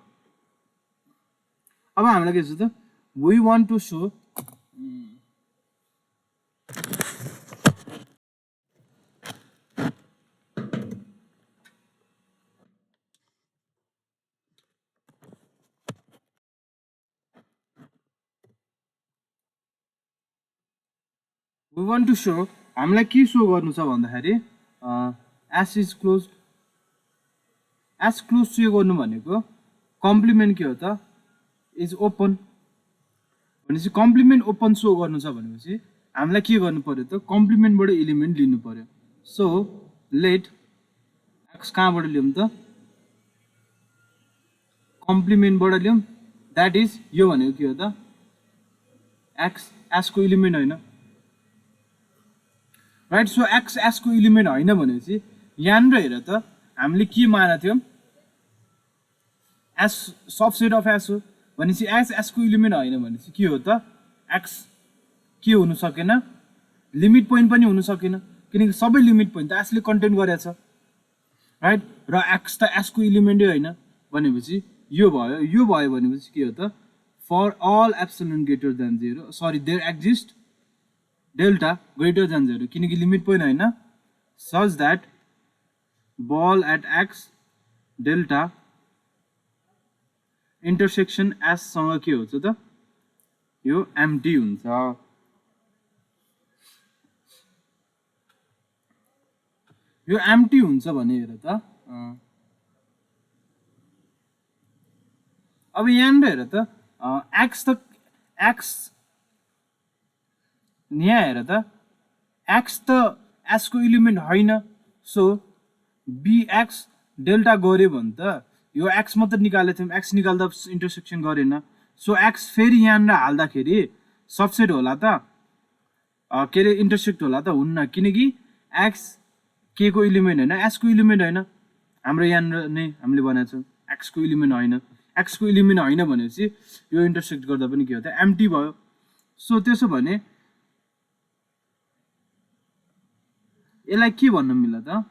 अब हामीलाई के छ त we want to show we want to show हामीलाई के सो गर्नु छ भन्दाखेरि S is close S close so गर्नु भनेको कम्प्लिमेन्ट के हो त इज ओपन भनेपछि कम्प्लिमेन्ट ओपन सो गर्नु छ भनेपछि हामीलाई के गर्नु पर्यो त कम्प्लिमेन्टबाट एलिमेन्ट लिनु पर्यो सो लेट एक्स कहाँबाट लियौँ त कम्प्लिमेन्टबाट लियौँ द्याट इज यो भनेको के हो त एक्स एसको इलिमेन्ट होइन, राइट। सो एक्स एसको इलिमेन्ट होइन भनेपछि यहाँनिर हेर त हामीले के मानेको थियौँ, एस सबसेट अफ एस हो भनेपछि एस एसको इलिमेन्ट होइन भनेपछि के हो त, एक्स के हुनु सकेन, लिमिट पोइन्ट पनि हुनु सकेन, किनकि सबै लिमिट पोइन्ट त एसले कन्टेन गरेछ, राइट। र एक्स त एसको इलिमेन्टै होइन भनेपछि यो भयो भनेपछि के हो त, for all epsilon greater than 0 sorry there exist delta greater than 0 किनकि लिमिट पोइन्ट होइन, such that ball at X delta intersection एससँग के हुन्छ त, यो एम्प्टी हुन्छ। यो एम्प्टी हुन्छ भने हेर त, अब यहाँनिर हेर त एक्स यहाँ हेर त एक्स त एसको इलिमेन्ट होइन, सो बिएक्स डेल्टा गऱ्यो भने त यो एक्स मात्र निकालेको थियौँ, एक्स निकाल्दा इन्टरसेक्सन गरेन, सो एक्स फेरि यहाँनिर हाल्दाखेरि सबसेट होला त, के अरे इन्टरसेक्ट होला त, हुन्न, किनकि एक्स के को इलिमेन्ट होइन, एसको इलिमेन्ट होइन, हाम्रो यहाँनिर नै हामीले भनेको छौँ एक्सको इलिमेन्ट होइन, एक्सको इलिमेन्ट होइन भनेपछि यो इन्टरसेक्ट गर्दा पनि के हो त, एम्प्टी भयो। सो त्यसो भने यसलाई के भन्न मिल्छ त,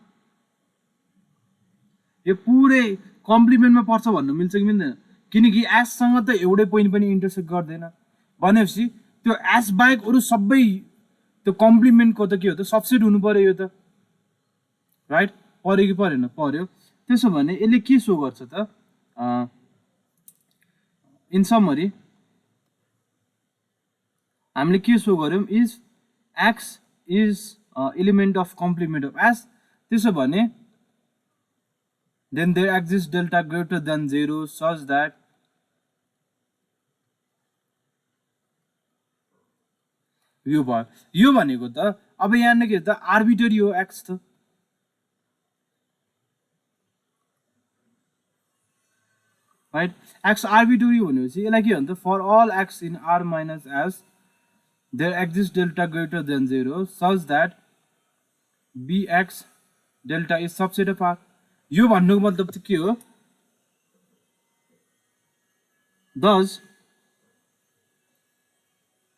यो पुरै कम्प्लिमेन्टमा पर्छ भन्नु मिल्छ कि मिल्दैन, किनकि एससँग त एउटै पोइन्ट पनि इन्टरसेक्ट गर्दैन भनेपछि त्यो एस बाहेक अरू सबै त्यो कम्प्लिमेन्टको त के हो त, सबसेट हुनु पर्यो यो त, राइट। पर्यो कि परेन, पर्यो। त्यसो भने यसले के सो गर्छ त, इन समरी हामीले के सो गर्यौँ, is x is element of complement of S, त्यसो भने then there exists delta greater than 0 such that यो भयो। यो भनेको त अब यहाँ के त आर्बिट्रेरी हो एक्स त, राइट। एक्स आर्बिट्रेरी भनेपछि यसलाई के भन्छ, for all x in R minus S there exist delta greater than 0 such that B x delta is subset of R. यो भन्नुको मतलब चाहिँ के हो, दस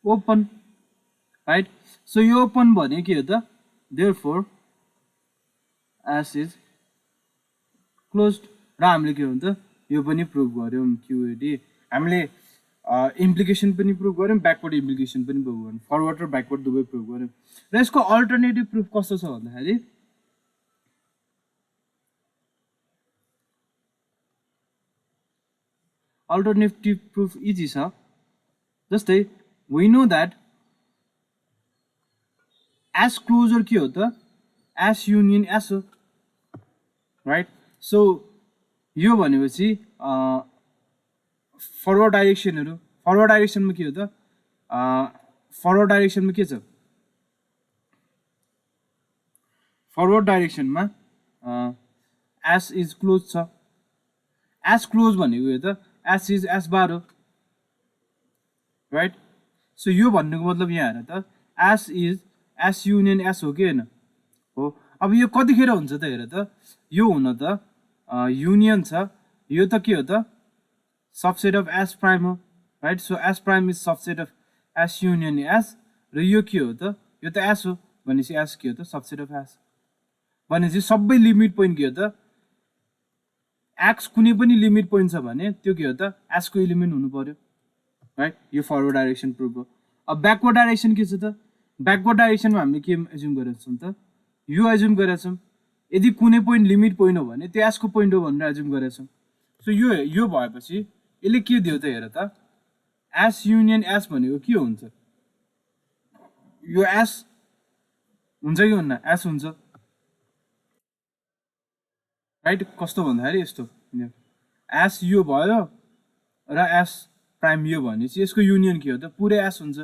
ओपन, राइट। सो यो ओपन भने के हो त, देयरफोर एस इज क्लोज्ड, र हामीले के भन्छ यो पनि प्रुभ गर्यौँ, क्युएडी हामीले इम्प्लिकेसन पनि प्रुभ गर्यौँ, ब्याकवर्ड इम्प्लिकेसन पनि प्रुभ गर्यौँ, फरवर्ड र ब्याकवर्ड दुवै प्रुभ गर्यौँ। र यसको अल्टरनेटिभ प्रुफ कस्तो छ भन्दाखेरि, अल्टरनेटिभ प्रुफ इजी छ, जस्तै we know that S closure के हो त, एस युनियन एस हो, राइट। सो यो भनेपछि फरवर्ड डाइरेक्सनमा के हो त, फरवर्ड डाइरेक्सनमा के छ, फरवर्ड डाइरेक्सनमा एस इज क्लोज छ, एस क्लोज भनेको यो त एस इज एस बार हो, राइट। सो यो भन्नुको मतलब यहाँ हेर त S is S union S हो कि होइन, हो। अब यो कतिखेर हुन्छ त हेर त, यो हुन त युनियन छ, यो त के हो त सबसेट अफ एस प्राइम हो, right. So S prime is subset of S union S, र यो के हो त, यो त एस हो भनेपछि एस के हो त सबसेट अफ एस, भनेपछि सबै लिमिट पोइन्ट के हो त, एक्स कुनै पनि लिमिट पोइन्ट छ भने त्यो के हो त एसको इलिमेन्ट हुनु पर्यो, राइट। यो फरवर्ड डाइरेक्सन प्रुभ हो। अब ब्याकवर्ड डाइरेक्सन के छ त, ब्याकवर्ड डाइरेक्सनमा हामीले के एज्युम गरेका छौँ त, यो एज्युम गरेका छौँ, यदि कुनै पोइन्ट लिमिट पोइन्ट हो भने त्यो एसको पोइन्ट हो भनेर एज्युम गरेका छौँ। सो यो भएपछि यसले के दियो त हेर त, एस युनियन एस भनेको के हुन्छ, यो एस हुन्छ कि हुन्न, एस हुन्छ, राइट। कस्तो भन्दाखेरि यस्तो, एस यो भयो र एस प्राइम यो भनेपछि यसको युनियन के हो त, पुरै एस हुन्छ,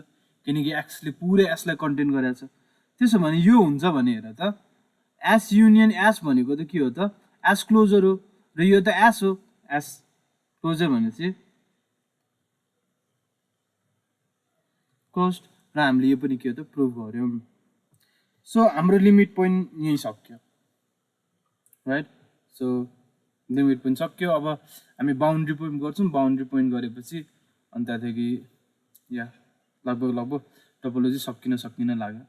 किनकि एक्सले पुरै एसलाई कन्टेन गरेको छ। त्यसो भने यो हुन्छ भने हेर त, एस युनियन एस भनेको त के हो त, एस क्लोजर हो, र यो त एस हो, एस क्लोजर भनेपछि क्लोज्ड र हामीले यो पनि के हो त प्रुभ गऱ्यौँ। सो हाम्रो लिमिट पोइन्ट यहीँ सक्यो राइट। सो लिमिट पोइन्ट सक्यो। अब हामी बााउन्ड्री पोइन्ट गर्छौँ। बााउन्ड्री पोइन्ट गरेपछि अनि त्यहाँदेखि या लगभग टोपोलोजी सकिन लाग्यो।